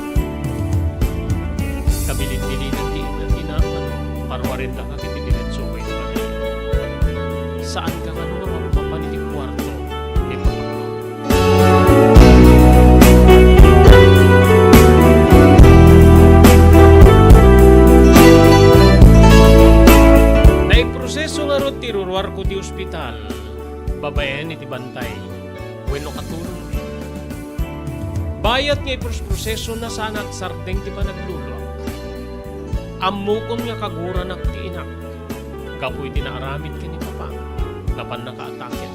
kabilin-bilinan ti ina, ina, ano, paruarendaka iti diretso iti balay. Saanka nga mapan iti kuarto ni Papa. Naiproseso ngarud ti iruruarko ti ospital babaen iti bantay wenno katulong. Bayat nga iprosprosesona, saan a agsardeng ti panagluluak. Ammokon nga kaguranak ti inak gapu iti naaramid ken ni Papa, napannaka ataken.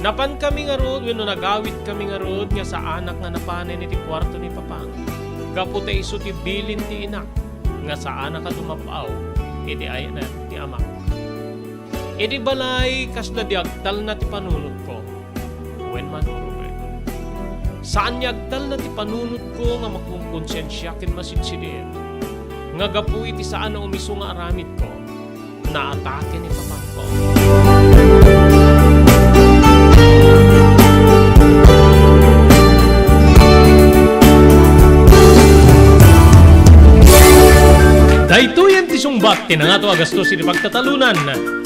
Napankami ngarud wenno nagawidkami ngarud nga saanak nga napanen iti kuarto ni Papa, gapu ta isu ti bilin ti inak nga saanak a dumab-aw iti ayanat ti Amak. Iti balay, kasla di agtalna ti panunotko. Wen, Manong Robert, saan nga agtalna ti panunotko nga makonkonsensia ken masidsidir nga gapu iti saan a umiso nga aramidko, naatake ni Papangko. Daytoyen ti sungbat ti nangato a gastos iti pagtatalonan.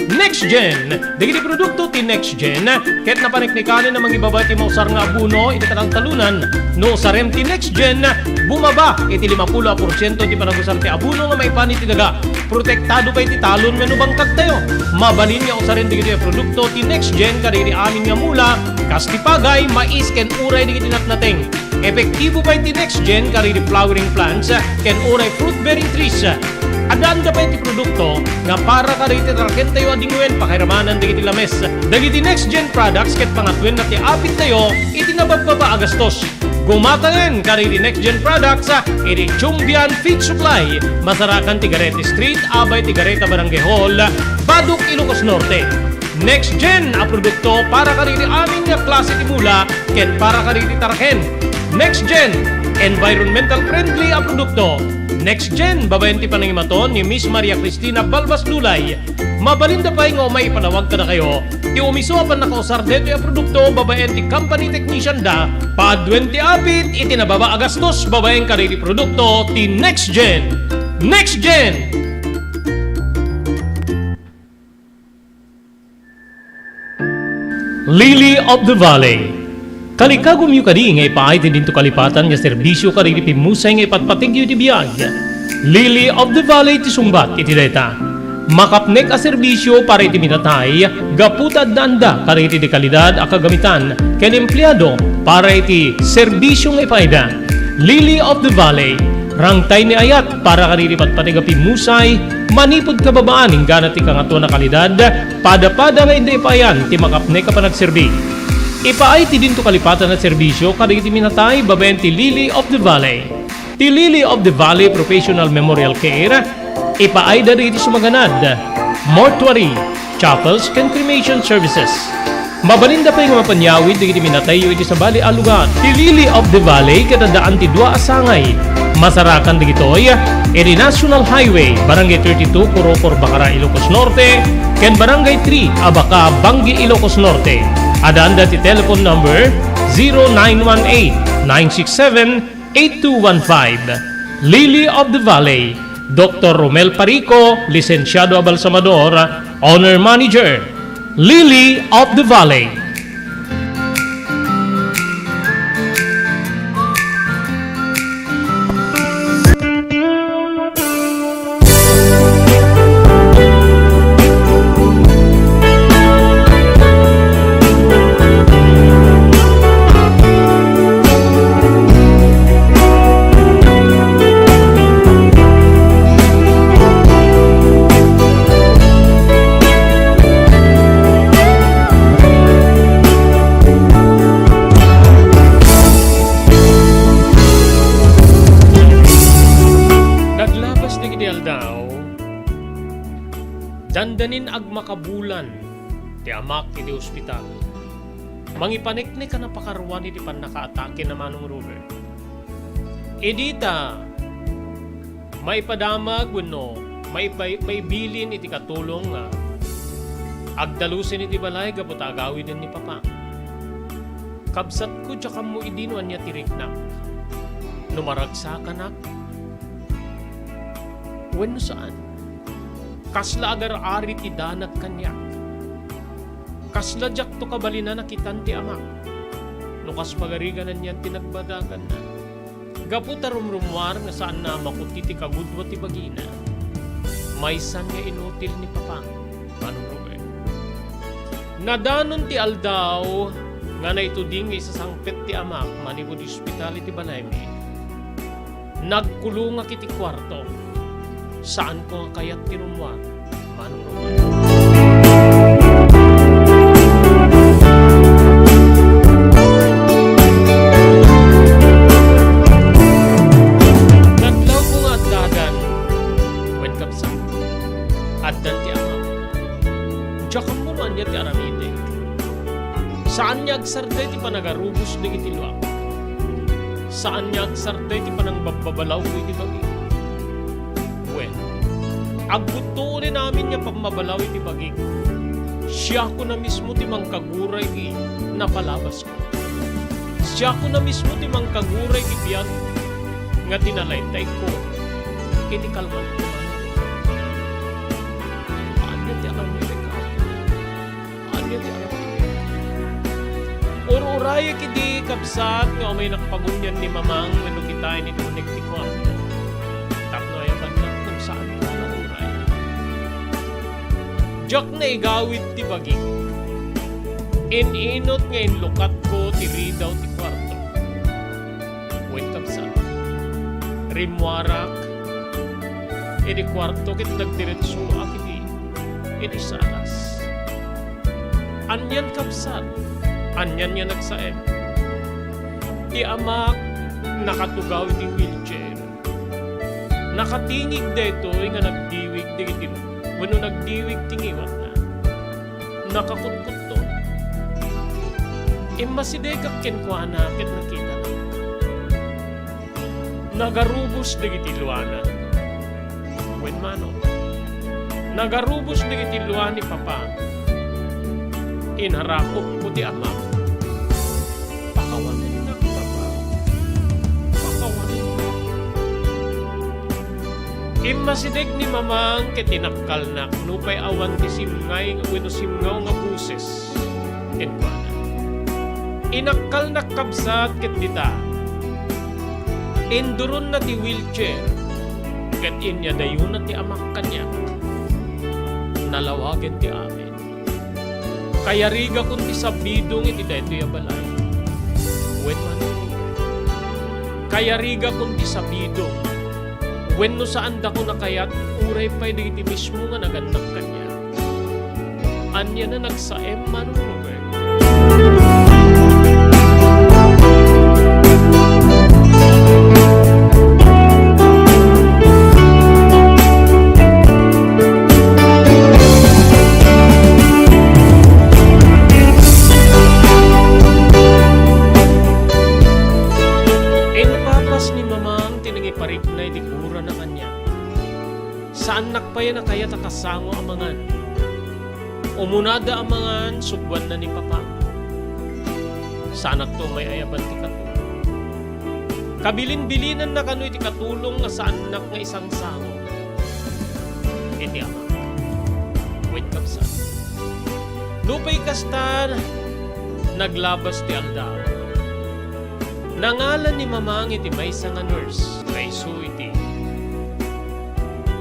Next Gen. Dagiti produkto ti Next Gen ket napaniknikanen a mangibaba ti mausar nga abono iti kataltalonan. No usarem ti Next Gen, bumaba iti limapulo a porsiento ti panagusar ti abono nga maipan iti daga. Protektado pay ti talon wenno bangkagtayo. Mabalin nga usaren dagitoy a produkto ti Next Gen kadagiti amin nga mula, kas ti pagay, mais, ken uray dagiti natnateng. Epektibo pay ti Next Gen kadagiti flowering plants ken uray fruit-bearing trees. Adda-adda pay ti produkto nga para kadagiti tarakentayo a dingwen pakairamanan dagiti lames. Dagiti Next Gen products ket pangatoenna ti apittayo iti nababbaba a gastos. Gumataen kadagiti Next Gen products iti Chumbian Feed Supply, Masarakan, Tigarete Street, abay Tigareta Barangay Hall, Badoc, Ilocos Norte. Next Gen a produkto para kadagiti amin nga klase ti mula ken para kadagiti taraken. Next Gen, environmental friendly a produkto. Next Gen, babaen ti panangimaton ni Miss Maria Cristina Balbas Lulay. Mabalinda pay nga umay ipanawag kadakayo ti umiso a pannakausar daytoy a produkto babaen ti company technician da, paaduen ti apit iti nababa a gastos babaen kadaydi produkto ti Next Gen. Next Gen! Lily of the Valley. Kalikagumyo kadi nga ipaay ti dinto kalipatan nga serbisio kadagiti pimmusay nga ipatpategyo iti biag? Lily of the Valley ti sungbat iti dayta. Makapnek a serbisio para iti minatay gapu ta addaanda kadagiti dekalidad a kagamitan ken empleado para iti serbisio nga ipaayda. Lily of the Valley, rangtay ni ayat para kadagiti patpateg a pimmusay manipud kababaan inggana ti Kangatoan a Kalidad, pada-pada nga inda ipaayan ti makapnek a panagserbi. Ipaay ti dinto kalipatan a serbisio kadagiti minatay babaen ti Lily of the Valley. Ti Lily of the Valley Professional Memorial Care, ipaayda dagiti sumaganad, mortuary, chapels, ken cremation services. Mabalinda pay nga mapanyawid dagiti minatayyo iti sabali a lugar. Ti Lily of the Valley ket addaan ti dua a sangay. Masarakan dagitoy iti National Highway, Barangay thirty-two, Corocor, Bacara, Ilocos Norte, ken Barangay three, Abaca, Bangui, Ilocos Norte. Addaanda ti telephone number zero nine one eight, nine six seven, eight two one five. Lily of the Valley, Doktor Romel Parico, lisensiado a balsamador, owner manager. Lily of the Valley. Naglabas dagiti aldaw, dandanin agmakabulan ti amak iti ospital. Mangipaneknek a napakaruan iti pannakaatake na Manong Robert. Idi ta maipadamag wenno maipay-, maibilin iti katulong nga agdalusen iti balay gapu ta agawiden ni Papa. Kabsatko, diak ammo idi no ania ti riknak. No maragsakanak wenno saan. Kasla agar-ari ti danag kaniak. Kasla diakto kabalinan a kitan ti amak no kas pagarigan anian ti nagbadaganna. Gapu ta rumrummuar nga saanna a makuti ti kagudua ti bagina, maysan nga inutil ni Papa, Manong Robert. Nadanon ti aldaw nga naituding nga isasangpet ti amak manipud ospital iti balaymi. Nagkulongak iti kuarto. Saanko nga kayat ti rummuar, Manong Romel. Nadlawko nga addadan, wen kabsat, addan ti amak. Diak ammo no ania ti aramidek. Saan nga agsardeng ti panagarubos dagiti luak. Saan nga agsardeng ti panangbabbabalaw iti bagik. Wen, agbuttuo ni amin nga pammabalaw iti bagik. Siakon a mismo ti mangkaguray iti napalabasko. Siakon a mismo ti mangkaguray iti biag nga tinalaytayko iti kalmanko. Ania ti aramidek, Apo? Ania ti aramidek? Ur-urayek idi, kabsat, nga umaynak pagunian ni Mamang wenno kitaen iti unig ti kuarto. Tapno ayabannakon, saanko nga uray. Diak naigawid ti bagik. In-inut nga inlukatko ti ridaw ti kuarto. Wen, kabsat, rimmuarak iti kuarto ket nagdiretsoak iti, iti saras. Anian, kabsat, anian nga nagsaem. Ti amak nakatugaw iti wheelchair. Nakatingig daytoy nga nagdiwig dagiti wenno nagdiwig ti ngiwatna. Nakakutkutto. Immasidegak kenkuana ket nakitanak. Nagarubos dagiti luana. Wen mano, Nagarubos dagiti lua ni Papa. Inarakupko ti amak. Pakawanennak, Papa. Pakawanennak. Immasideg ni Mamang ket inakkalnak nupay awan ti simngay wenno simngaw nga boses. Kenkuana. Inakkalnak, kabsat, ket dita, induronna ti wheelchair, ket inyadayonna ti amak kaniak. Nalawagen ti amin. Kayarigakon ti sabidong iti daytoy a balay. Wen man, kayarigakon ti sabidong. Wenno saandakon a kayat, uray pay dagiti mismo nga nagannak kaniak. Ania a nagsaem, Manong Robert? Impapas ni Mamang ti nangiparikna iti gurana kaniak. Saannak pay a kayat a kasango a mangan. Umunada a mangan, suboanna ni Papa. Saanakto a may-ayaban ti katulong. Kabilin-bilinanna kano iti katulong nga saannak nga isangsango iti amak. Wen, kabsat, nupay kasta, naglabas ti aldaw. Nangalan ni Mamang iti maysa nga nurse nga isu iti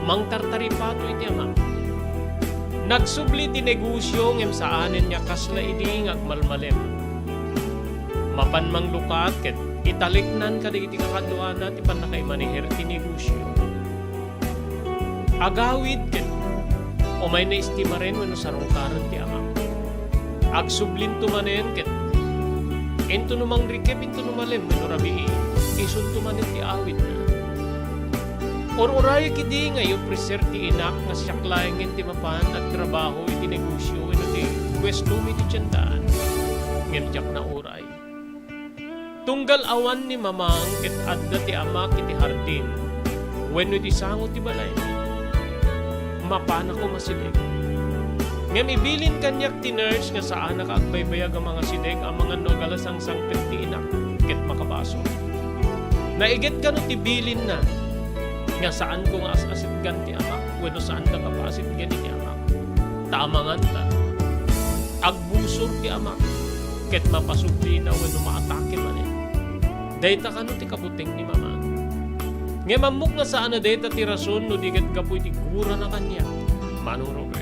mangtartaripato iti amak. Nagsubli ti negosio ngem saanen nga kasla idi nga agmalmalem. Mapan manglukat ket italeknan kadagiti kakaduana ti pannakaimaneher ti negosio. Agawid ket umayna istimaren wenno sarungkaren ti amak. Agsublinto manen ket intono mangrikep, intono malem wenno rabii, isunto manen ti awidna. Ur-urayek idi nga iofreser ti inak nga siak laengen ti mapan agtrabaho iti negosio wenno ti puesto iti tiendaan. Ngem diak nauray. Tunggal awan ni Mamang ket adda ti amak iti hardin wenno iti sango ti balay, mapanako masideg. Ngem ibilin kaniak ti nurse nga saanak a agbaybayag a mangasideg amangan no agalasangsangpet ti inak ket makabasol. Naiget kano ti bilinna nga saanko nga as-asetgan ti amak wenno saanda nga paasetgen iti amak. Ta amanganta, agbusor ti amak ket mapasublina wenno maatake manen. Dayta kano ti kabuteng ni Mama. Ngem ammok nga saan a dayta ti rason no di ket gapu iti gurana kaniak, Manong Robert.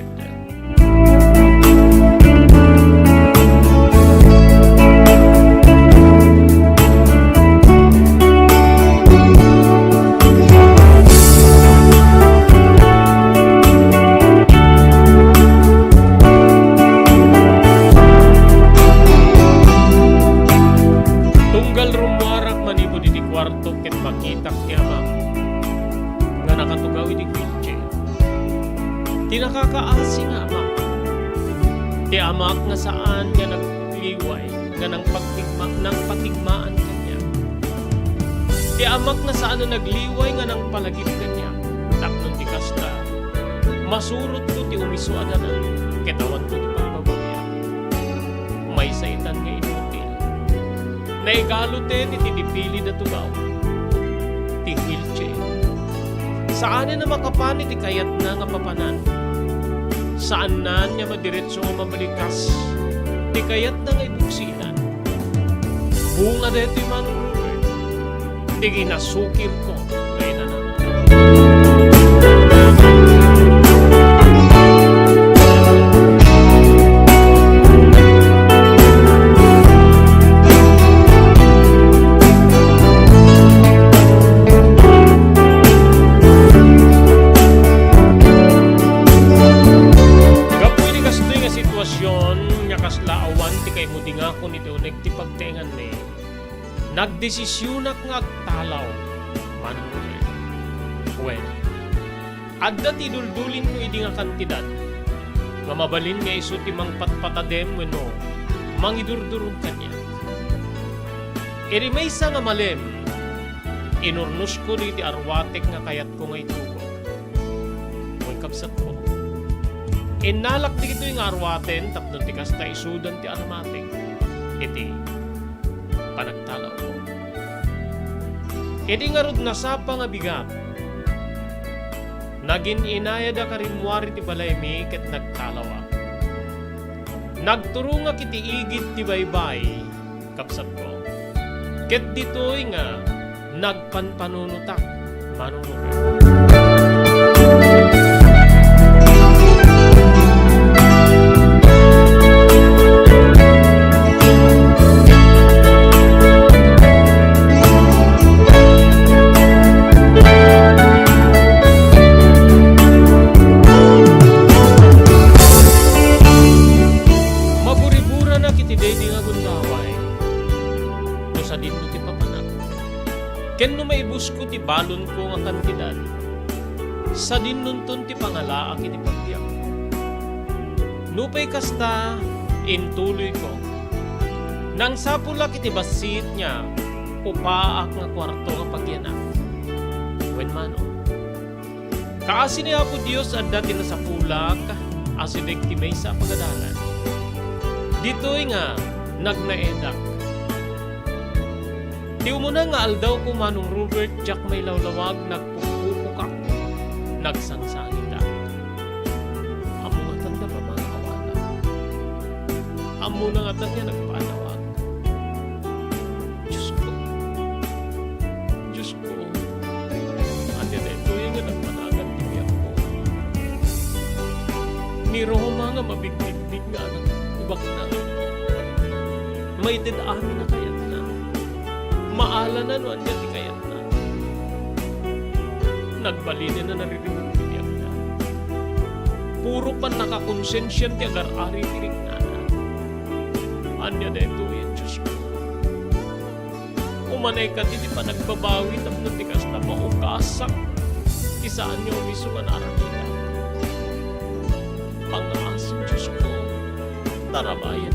Tunggal rummuarak manipud iti kuarto ket makitak ti amak nga nakatugaw iti wheelchair. Ti nakakaasi nga amak. Ti amak nga saan nga nagliway nga nangpagtigma-, nangpatigmaan kaniak. Ti amak nga saan a nagliway nga nangpalagip kaniak. Tapno ti kasta, masurotko ti umiso a danan ket awanko ti pagbabawian. Maysa itan nga inutil. Naigaluten iti dipilid a tugaw ti wheelchair. Saanen a makapan iti kayatna nga papanan. Saannan nga madiretso nga mabalikas ti kayatna nga ibuksinan. Bunga daytoy, Manong Robert, ti kinasukirko nga inanakko. Gapu iti kastoy nga sitwasyon nga kasla awan ti kaimudingakon iti uneg ti pagtaenganmi, nagdesisionak nga agtalaw, Manong Robert. Wen, adda ti iduldulinko idi nga kantidad nga mabalin nga isu ti mangpatpatadem wenno mangidurdurog kaniak. Iti maysa nga malem, inurnosko dagiti arwatek nga kayatko nga itugaw. Wen, kabsatko, Innalak dagitoy nga aruaten tapno ti kasta isudan ti aramati iti panagtalawko. Idi ngarud nasapa nga bigat, nagin-inayada karimmuar iti balaymi ket nagtalawak. Nagturongak iti igid ti baybay, kabsatko. Ket ditoy nga nagpanpanunotak, Manong Robert. Maburiburana iti daydi nga gundaway. No sadinno ti papanak, ken no maibusko ti balonko nga kantidad, sadinnonton ti pangalaak iti pagbiag. Nupay kasta, intuloyko. Nangsapulak iti bassit nga upaak nga kuarto nga pagyanak. Wen mano, kaasi ni Apo Dios, adda ti nasapulak a sideg ti maysa a pagadalan. Ditoy nga nagnaedak. Ti umuna nga aldawko, Manong Robert, diak mailawlawag, nagpukpukokak, nagsangsangitak. Ammo nga tanda mamangawala. Ammo nga tanda nagpaadawag. Diyos ko. Diyos ko. Ania daytoy nga nagpanagan ti biagko? Ni Roma nga mabigbigbig nga anak, ibakna. Maited amin a kayatna. Maalana no ania ti kayatna. Nagbalinenna naririmon ti biagna. Puro pannakakonsensian ti agar-ari ti riknana. Ania daytoy, Diyos ko? Umanay kadi ti panagbabawi tapno ti kasta maukasak ti saan nga umiso nga naragidak. Pangngaasim, Diyos ko, tarabayan.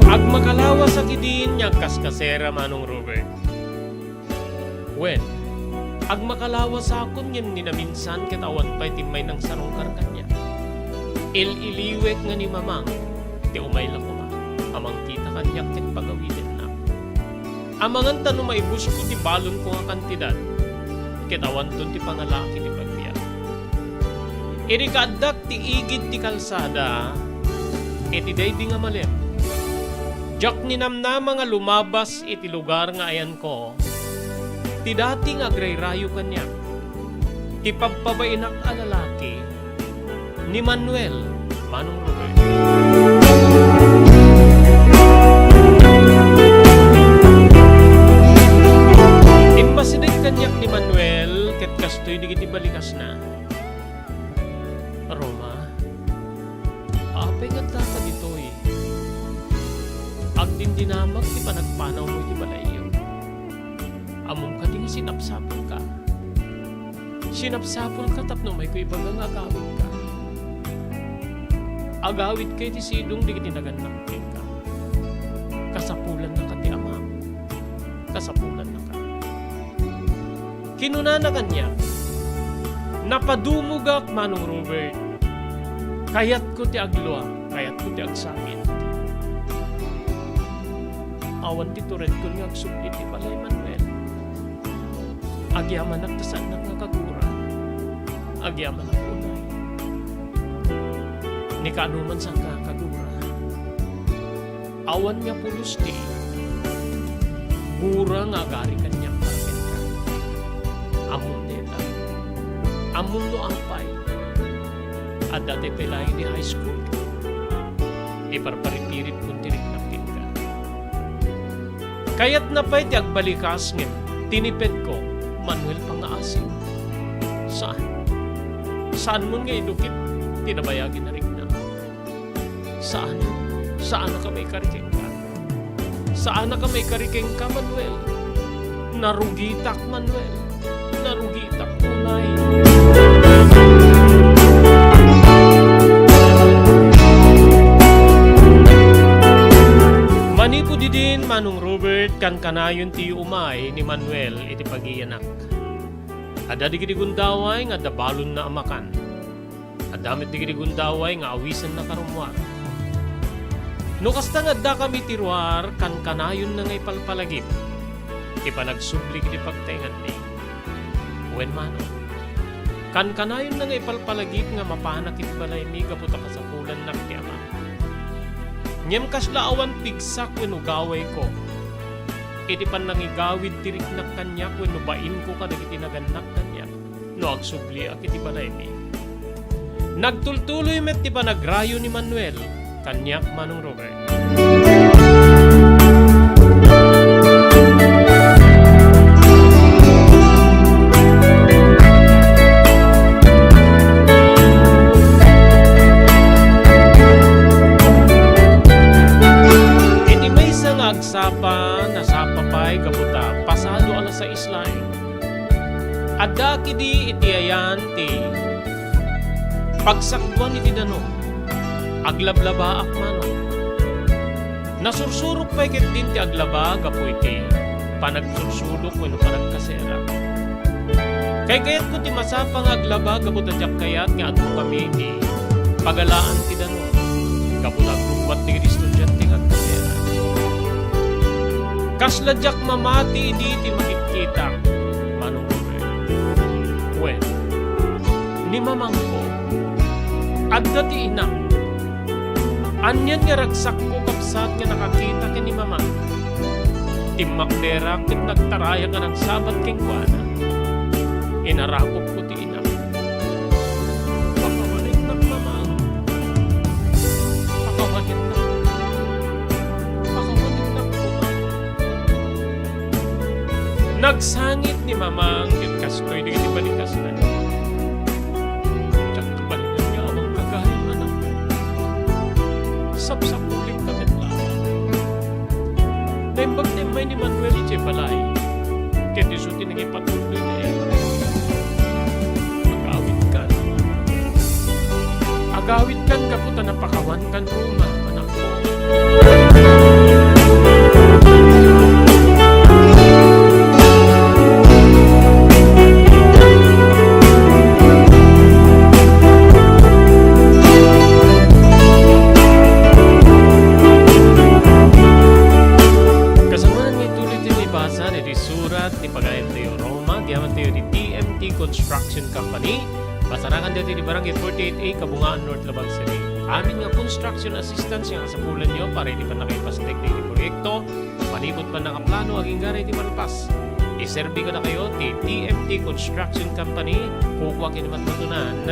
Agmakalawasak idin nga agkaskasera, Manong Robert. Wen, agmakalawasakon ngem ni naminsan ket awan pay ti mainangsarungkar kaniak. Il-iliwek nga ni Mamang ti umayla koma a mangkita kaniak ket pagawidennak. Amangan ta no maibusko ti balonko nga kantidad, ket awanton ti pangalaak iti pagbiag. Idi kaaddak ti igid ti kalsada, iti daydi nga malem, diak ninamnama nga lumabas iti lugar nga ayanko ti dati nga agrayrayo kaniak, ti pabpabainak a lalaki, ni Manuel, Manong Robert. Immasideg kaniak ni Manuel ket kastoy dagiti balikasna. Roma, apay nga addaka ditoy? Agdindinamak ti panagpanawmo iti balayyo. Ammom kadi nga sinapsapulka. Sinapsapulka tapno umayko ibaga nga agawidka. Agawidka iti sidong dagiti nagannak kenka. Kasapulannaka ti Amam. Kasapulannaka. Kinunana kaniak, "Napadumogak, Manong Robert. Kayatko ti aglua, kayatko ti agsakit." Awan ti turedkon nga agsubli ti balay, Manuel. Agyamanak ta saannak nga kagura. Agyamanak unay. Ni kaano man saan nga kagura. Awan nga pulos ti gura nga agari kaniak para kenka. Ammom dayta. Ammom no apay. Adda ti pelaeng ti high school. Iparparipiripkon ti riknak kenka. Kayatna pay ti agbalikas ngem tinipedko, Manuel, pangngaasim. Saan. Saanmon nga idukit ti nabayag a rikna. Saan. Saannak a maikari kenka. Saannak a maikari kenka, Manuel. Narugitak, Manuel. Narugitak unay. Manong Robert, kankanayon ti umay ni Manuel iti pagiyanak. Adda dagiti gundaway nga adda balonna a makan. Adda met dagiti gundaway nga awisenna karummuar. No kasta nga addakami iti ruar, kankanayonna nga ipalpalagip ti panagsubli iti pagtaenganmi. Wen, Manong, kankanayonna nga ipalpalagip nga mapanak iti balaymi gapu ta kasapulannak ti Ama. Ngem kasla awan pigsak wenno gawayko iti pannangigawid ti riknak kaniak wenno bainko kadagiti nagannak kaniak no agsubliak iti balaymi. Nagtultuloy met ti panagrayo ni Manuel kaniak, Manong Robert. Iti maysa nga agsapa, nasapa pay gapu ta pasado alas sais laeng. Adda kadi iti ayan ti pagsakduan iti danum. Aglablabaak, Manong. Nasursurok pay ketdin ti aglaba gapu iti panagsursulok wenno panagkaserak. Kaykayatko ti masapa nga aglaba gapu ta diak kayat nga adukami iti pagalaan ti danum gapu ta agrubbuat dagiti estudiante nga agkaserak. Kasla diak mamati idi ti makikkitak, Manong Robert. Wen, ni mamangko, adda ti inak. Anian nga ragsakko, kabsat, nga nakakita ken ni Mama. Timmakderak ket nagtarayak nga nagsabat kenkuana. Inarakupko ti inak. Pakawanennak, Mama. Pakawanennak. Pakawanennak, Mama. Nagsangit ni Mamang ket kastoy dagiti balikasna. Diak kabalingan nga awan kagayon, anak. Sapsapulengka met laeng. Naimbag ti immay ni Manuel idiay balay. Ket isu ti nangipatulnoy dayta. Agawidkan. Agawidkan gapu ta napakawankan Roma, anakko. Kasangoanan nga ituloy ti naibasan iti surat ti pagayantayo Roma, agyamantayo iti T M T Construction Company. Basarakan daytoy iti Barangay forty-eight A, Kabungaan, North Laoag City. Amin nga construction assistance nga kasapulanyo para iti pannakaipasdek daytoy proyekto, manipud pannakaplano agingga iti malpas. Iserbi kadakayo ti T M T Construction Company, kukua ken ni matmatunan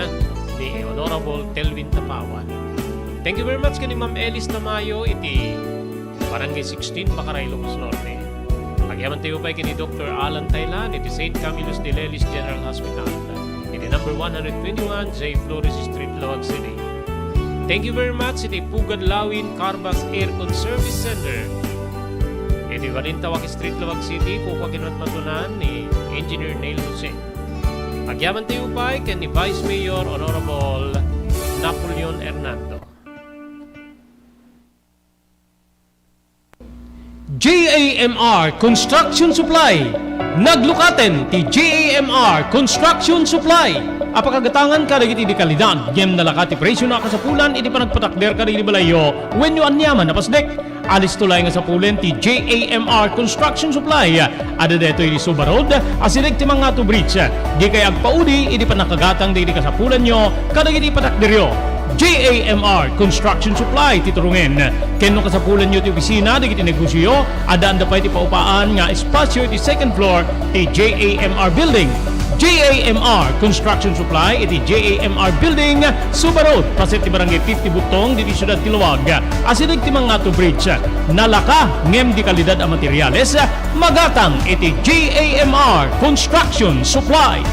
ni Honorable Telvin Tapawan. Thank you very much ken ni Ma'am Elis Tamayo iti Barangay sixteen, Bakaray, Ilocos Norte. Agyamantayo pay ken ni Doctor Alan Taylan iti Saint Camillus de Lelis General Hospital, iti number one hundred twenty-one J Flores Street, Laoag City. Thank you very much iti Pugad Lawin Carbas Aircon Service Center. Iti Balintawak Street, Laoag City, kukua ken ni matmatunan ni Engineer Neil Jose. Agyamantayo pay ken ni Vice Mayor Honorable Napoleon Hernando. J A M R Construction Supply. Naglukaten ti J A M R Construction Supply a pakagatangan kadagiti di kalidad ngem nalaka ti presiona a kasapulan iti panagpatakder kadagiti balayyo wenno aniaman a pasdek. Alisto laeng a sapulen ti J A M R Construction Supply. Adda daytoy iti Suba Road, asideg ti Mangato Bridge. Dikay agpaudi iti pannakagatang dagiti kasapulanyo kadagiti patakderyo. J A M R Construction Supply ti turungen. Ken no kasapulanyo ti opisina dagiti negosioyo, addaanda pay ti paupaan nga espasio iti second floor ti J A M R Building. J A M R Construction Supply iti J A M R Building, Suba Road, paset ti Barangay fifty Butong, ditoy siudad ti Laoag. Asideg ti Mangato Bridge. Nalaka ngem di kalidad a materiales, magatang iti J A M R Construction Supply.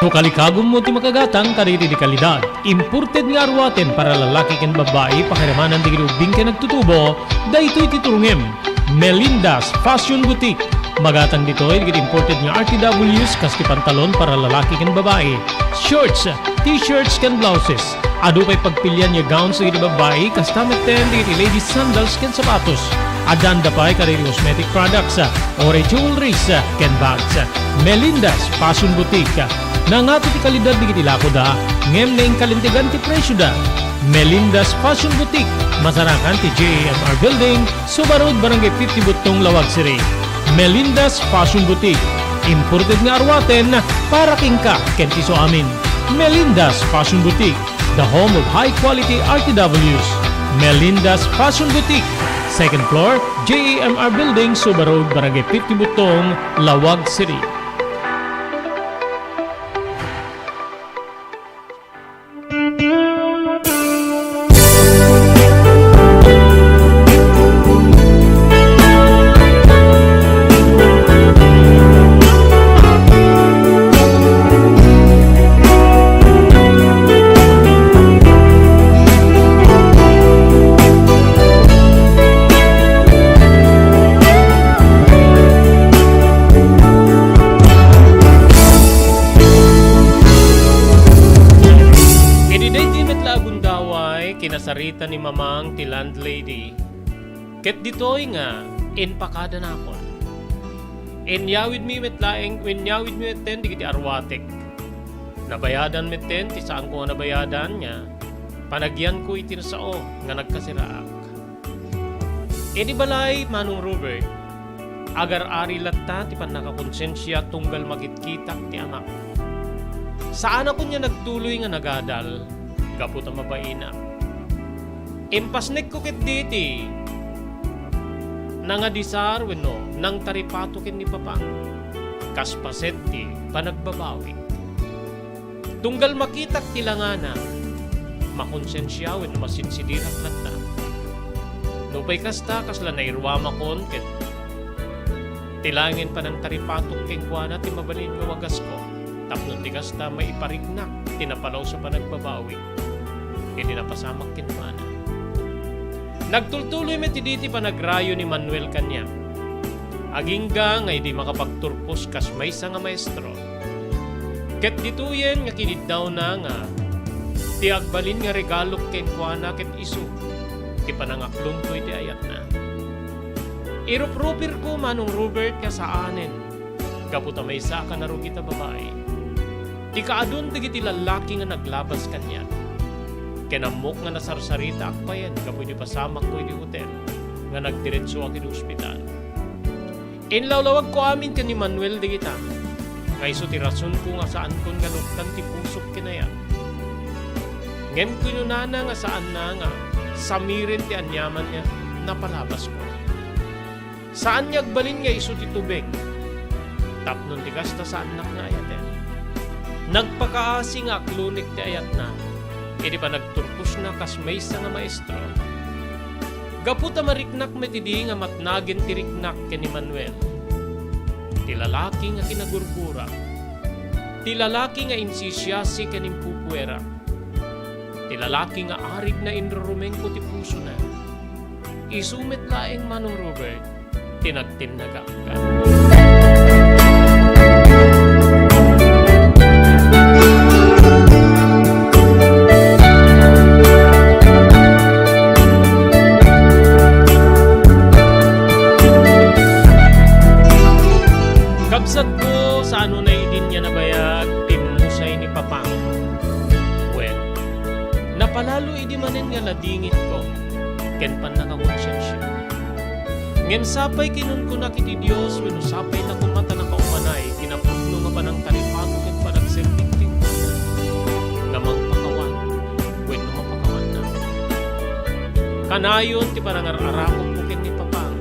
No kalikagummo ti makagatang kadagiti di kalidad, imported nga aruaten para lalaki ken babbai, pakiramanan dagiti ubbing ken nagtutubo, daytoy ti turungem. Melinda's Fashion Boutique, Magatang ditoy dagiti imported nga R T Ws kas ti pantalon para lalaki ken babai, shorts, t-shirts ken blouses. Adu pay pagpilian nga gowns dagiti babai, kasta metten dagiti ladies sandals ken sapatos. Addaan da pay kadagiti cosmetic products, uray jewelries, ken bags. Melinda's Fashion Boutique. Nangato ti kalidad dagiti lakoda, ngem naingkalintegan ti presioda. Melinda's Fashion Boutique, masarakan ti J A M R Building, Suba Road, Barangay fifty Buttong, Laoag City. Melinda's Fashion Boutique, imported nga aruaten para kenka ken ti isuamin. Melinda's Fashion Boutique, the home of high quality R T Ws. Melinda's Fashion Boutique, second floor, J A M R Building, Suba Road, Barangay fifty Buttong, Laoag City. Idi daydi met la a gundaway, kinasarita ni Mamang ti landlady, ket ditoy nga impakadanakon. Inyawidmi met laeng, inyawidmi metten dagiti aruatek. Nabayadan metten ti saanko nga nabayadan nga panagyanko iti nasao nga nagkasiraak. Idi balay, Manong Robert, agar-ari latta ti pannakakonsensia tunggal makitkitak ti amak. Saanakon nga nagtuloy nga nagadal gapu ta mabainak. Impasnekko ketdi ti nangadisar wenno nangtaripato ken ni Papang kas paset ti panagbabawi. Tunggal makitak ti langana, makonsensia wenno masidsidirak latta. Nupay kasta, kasla nairuamakon ket ti laengen panangtaripatok kenkuana ti mabalin nga wagasko, tapno ti kasta maipariknak ti napalaos a panagbabawi iti napasamak kenkuana. Nagtultuloy met idi ti panagrayo ni Manuel kaniak. Agingga nga idi makapagturpos kas maysa nga maestro, ket ditoyen nga kiniddawna nga ti agbalin nga regalok kenkuana ket isu ti panangaklonko iti ayatna. Iruprupirko, Manong Robert, nga saanen gapu ta maysaak a narugit a babai ti kaadun dagiti lallaki nga naglabas kaniak. Ken ammok nga nasarsaritaak payen gapu iti pasamakko iti hotel nga nagdiretsoak iti ospital. Inlawlawagko amin ken ni Manuel dagita, nga isu ti rasonko nga saankon nga luktan ti pusok ken ayat. Ngem kinunana nga saanna nga samiren ti aniaman nga napalabasko. Saan nga agbalin nga isu ti tubeng, tapno ti kasta saannak nga ayaten. Nagpakaasi nga aklonek ti ayatna idi panagturposna kas maysa nga maestro. Gapu ta mariknak met idi nga matnagen ti riknak ken ni Manuel, ti lalaki nga kinagurgurak, ti lalaki nga insisiasi ken impupuerak, ti lalaki nga aridna inrurumengko ti pusona. Isu met laeng, Manong Robert, ti nagtinnagak. Kabsatko, saan unay idin nga nabayag ti immusay ni Papang. Wen, napalalo idi manen nga ladingitko ken pannakakonsensia. Ngem sapay kinunkunak iti Dios wenno sapay ta koma ta nakaumanay ti napudno nga panangtaripato ken panagserbi kenkuana nga mangpakawan wenno mapakawannak. Kanayon ti panangar-aramokko ken ni Papang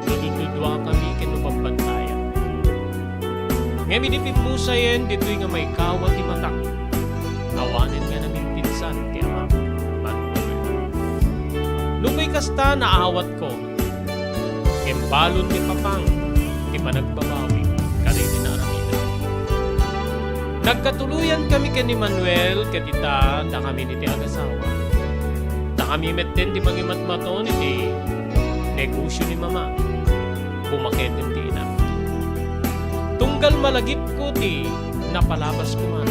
no dudduakami ken no babbantayak. Ngem idi pimmusayen ditoy nga maikawa ti matak, awanen nga namimpinsan ti amak. Nupay kasta, naawatko. Ngem balon ni Papang ti panagbabawi kadagiti naaramidek. Nagkatuloyan kami ken ni Manuel ket ita, dakami iti agasawa. Dakami metten ti mangimatmaton iti negosio ni Mama. Bumaketen ti Tunggal malagipko ti napalabas koma,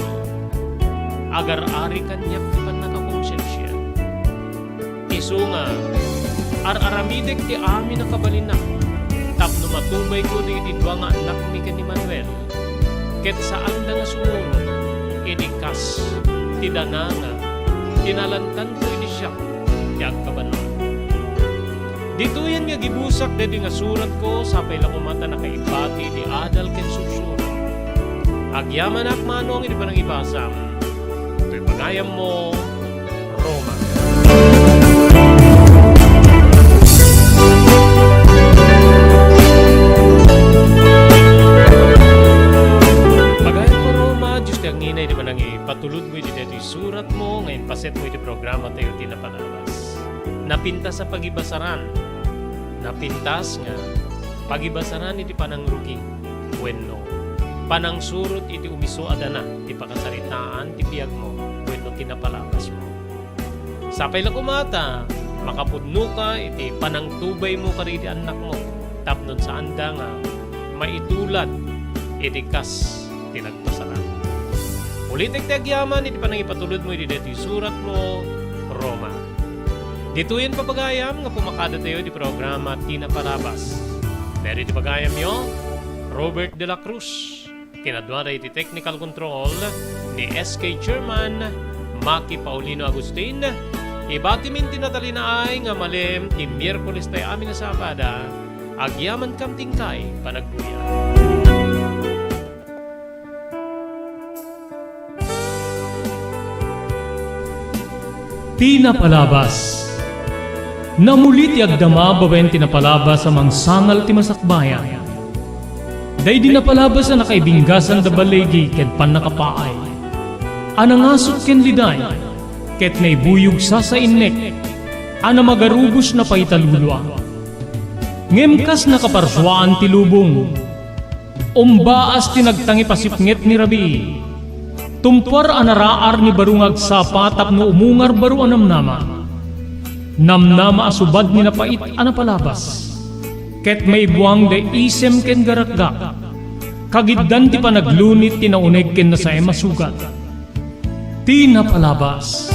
agar-ari kaniak ti pannakakonsensia. Isu nga, ar-aramidek ti amin a kabalinna tapno matubayko dagiti dua nga annakmi ken ni Manuel, ket saanda nga sumurot idi kas ti dana nga tinalantanko idi siak ti agkabanua. Ditoyen nga gibusak daytoy nga suratko, sapay la koma ta nakaibati ti adal ken sursuro. Agyamanak manong iti panangibasam. Toy pagayammo, Roma. Pagayammo, Roma, Dios ti angina iti panangipatulodmo iti daytoy suratmo nga impasetmo iti programa tayo ti napalabas. Napintas a pagibasaran. Napintas nga pagibasaran iti panangrugi wenno panangsurot iti umiso a dana ti pakasaritaan ti biagmo wenno ti napalabasmo. Sapay la koma ta makapudnoka iti panangtubaymo kadagiti annakmo tapno saanda nga maitulad iti kas ti nagpasarang. Ulitek ti agyaman iti panangipatulodmo iti daytoy suratmo, Roma. Ditoyen, papagayam, nga pumakadatayo iti programa Ti Napalabas. Daydi ti pagayamyo, Robert de la Cruz. Kinaduana iti technical control ni S K Chairman Maki Paulino Agustin. Ibatimin ti natalinaay nga malem ti Miyerkules tay amin a Sabado. Agyamankam ti inkay panagbuya. Ti napalabas. Namuli ti agdama babaen ti napalabas a mangsangal ti masakbayan. Daydi napalabas a nakaibinggasan da baligi ken pannakapaay, a nangasut ken liday, ket naibuyog sasainnek, a namagarubos napaitalulua. Ngem kas nakaparsuaan ti lubong, umbaas ti nagtangipasipnget ni rabii. Tumpuar a naraar ni baro nga agsapa tapno umungar baro a namnama. Namnama a subad ni napait a napalabas. Ket maibuang da isem ken garakgak. Kagiddan ti panaglunit ti nauneg ken nasaem a sugat. Ti napalabas.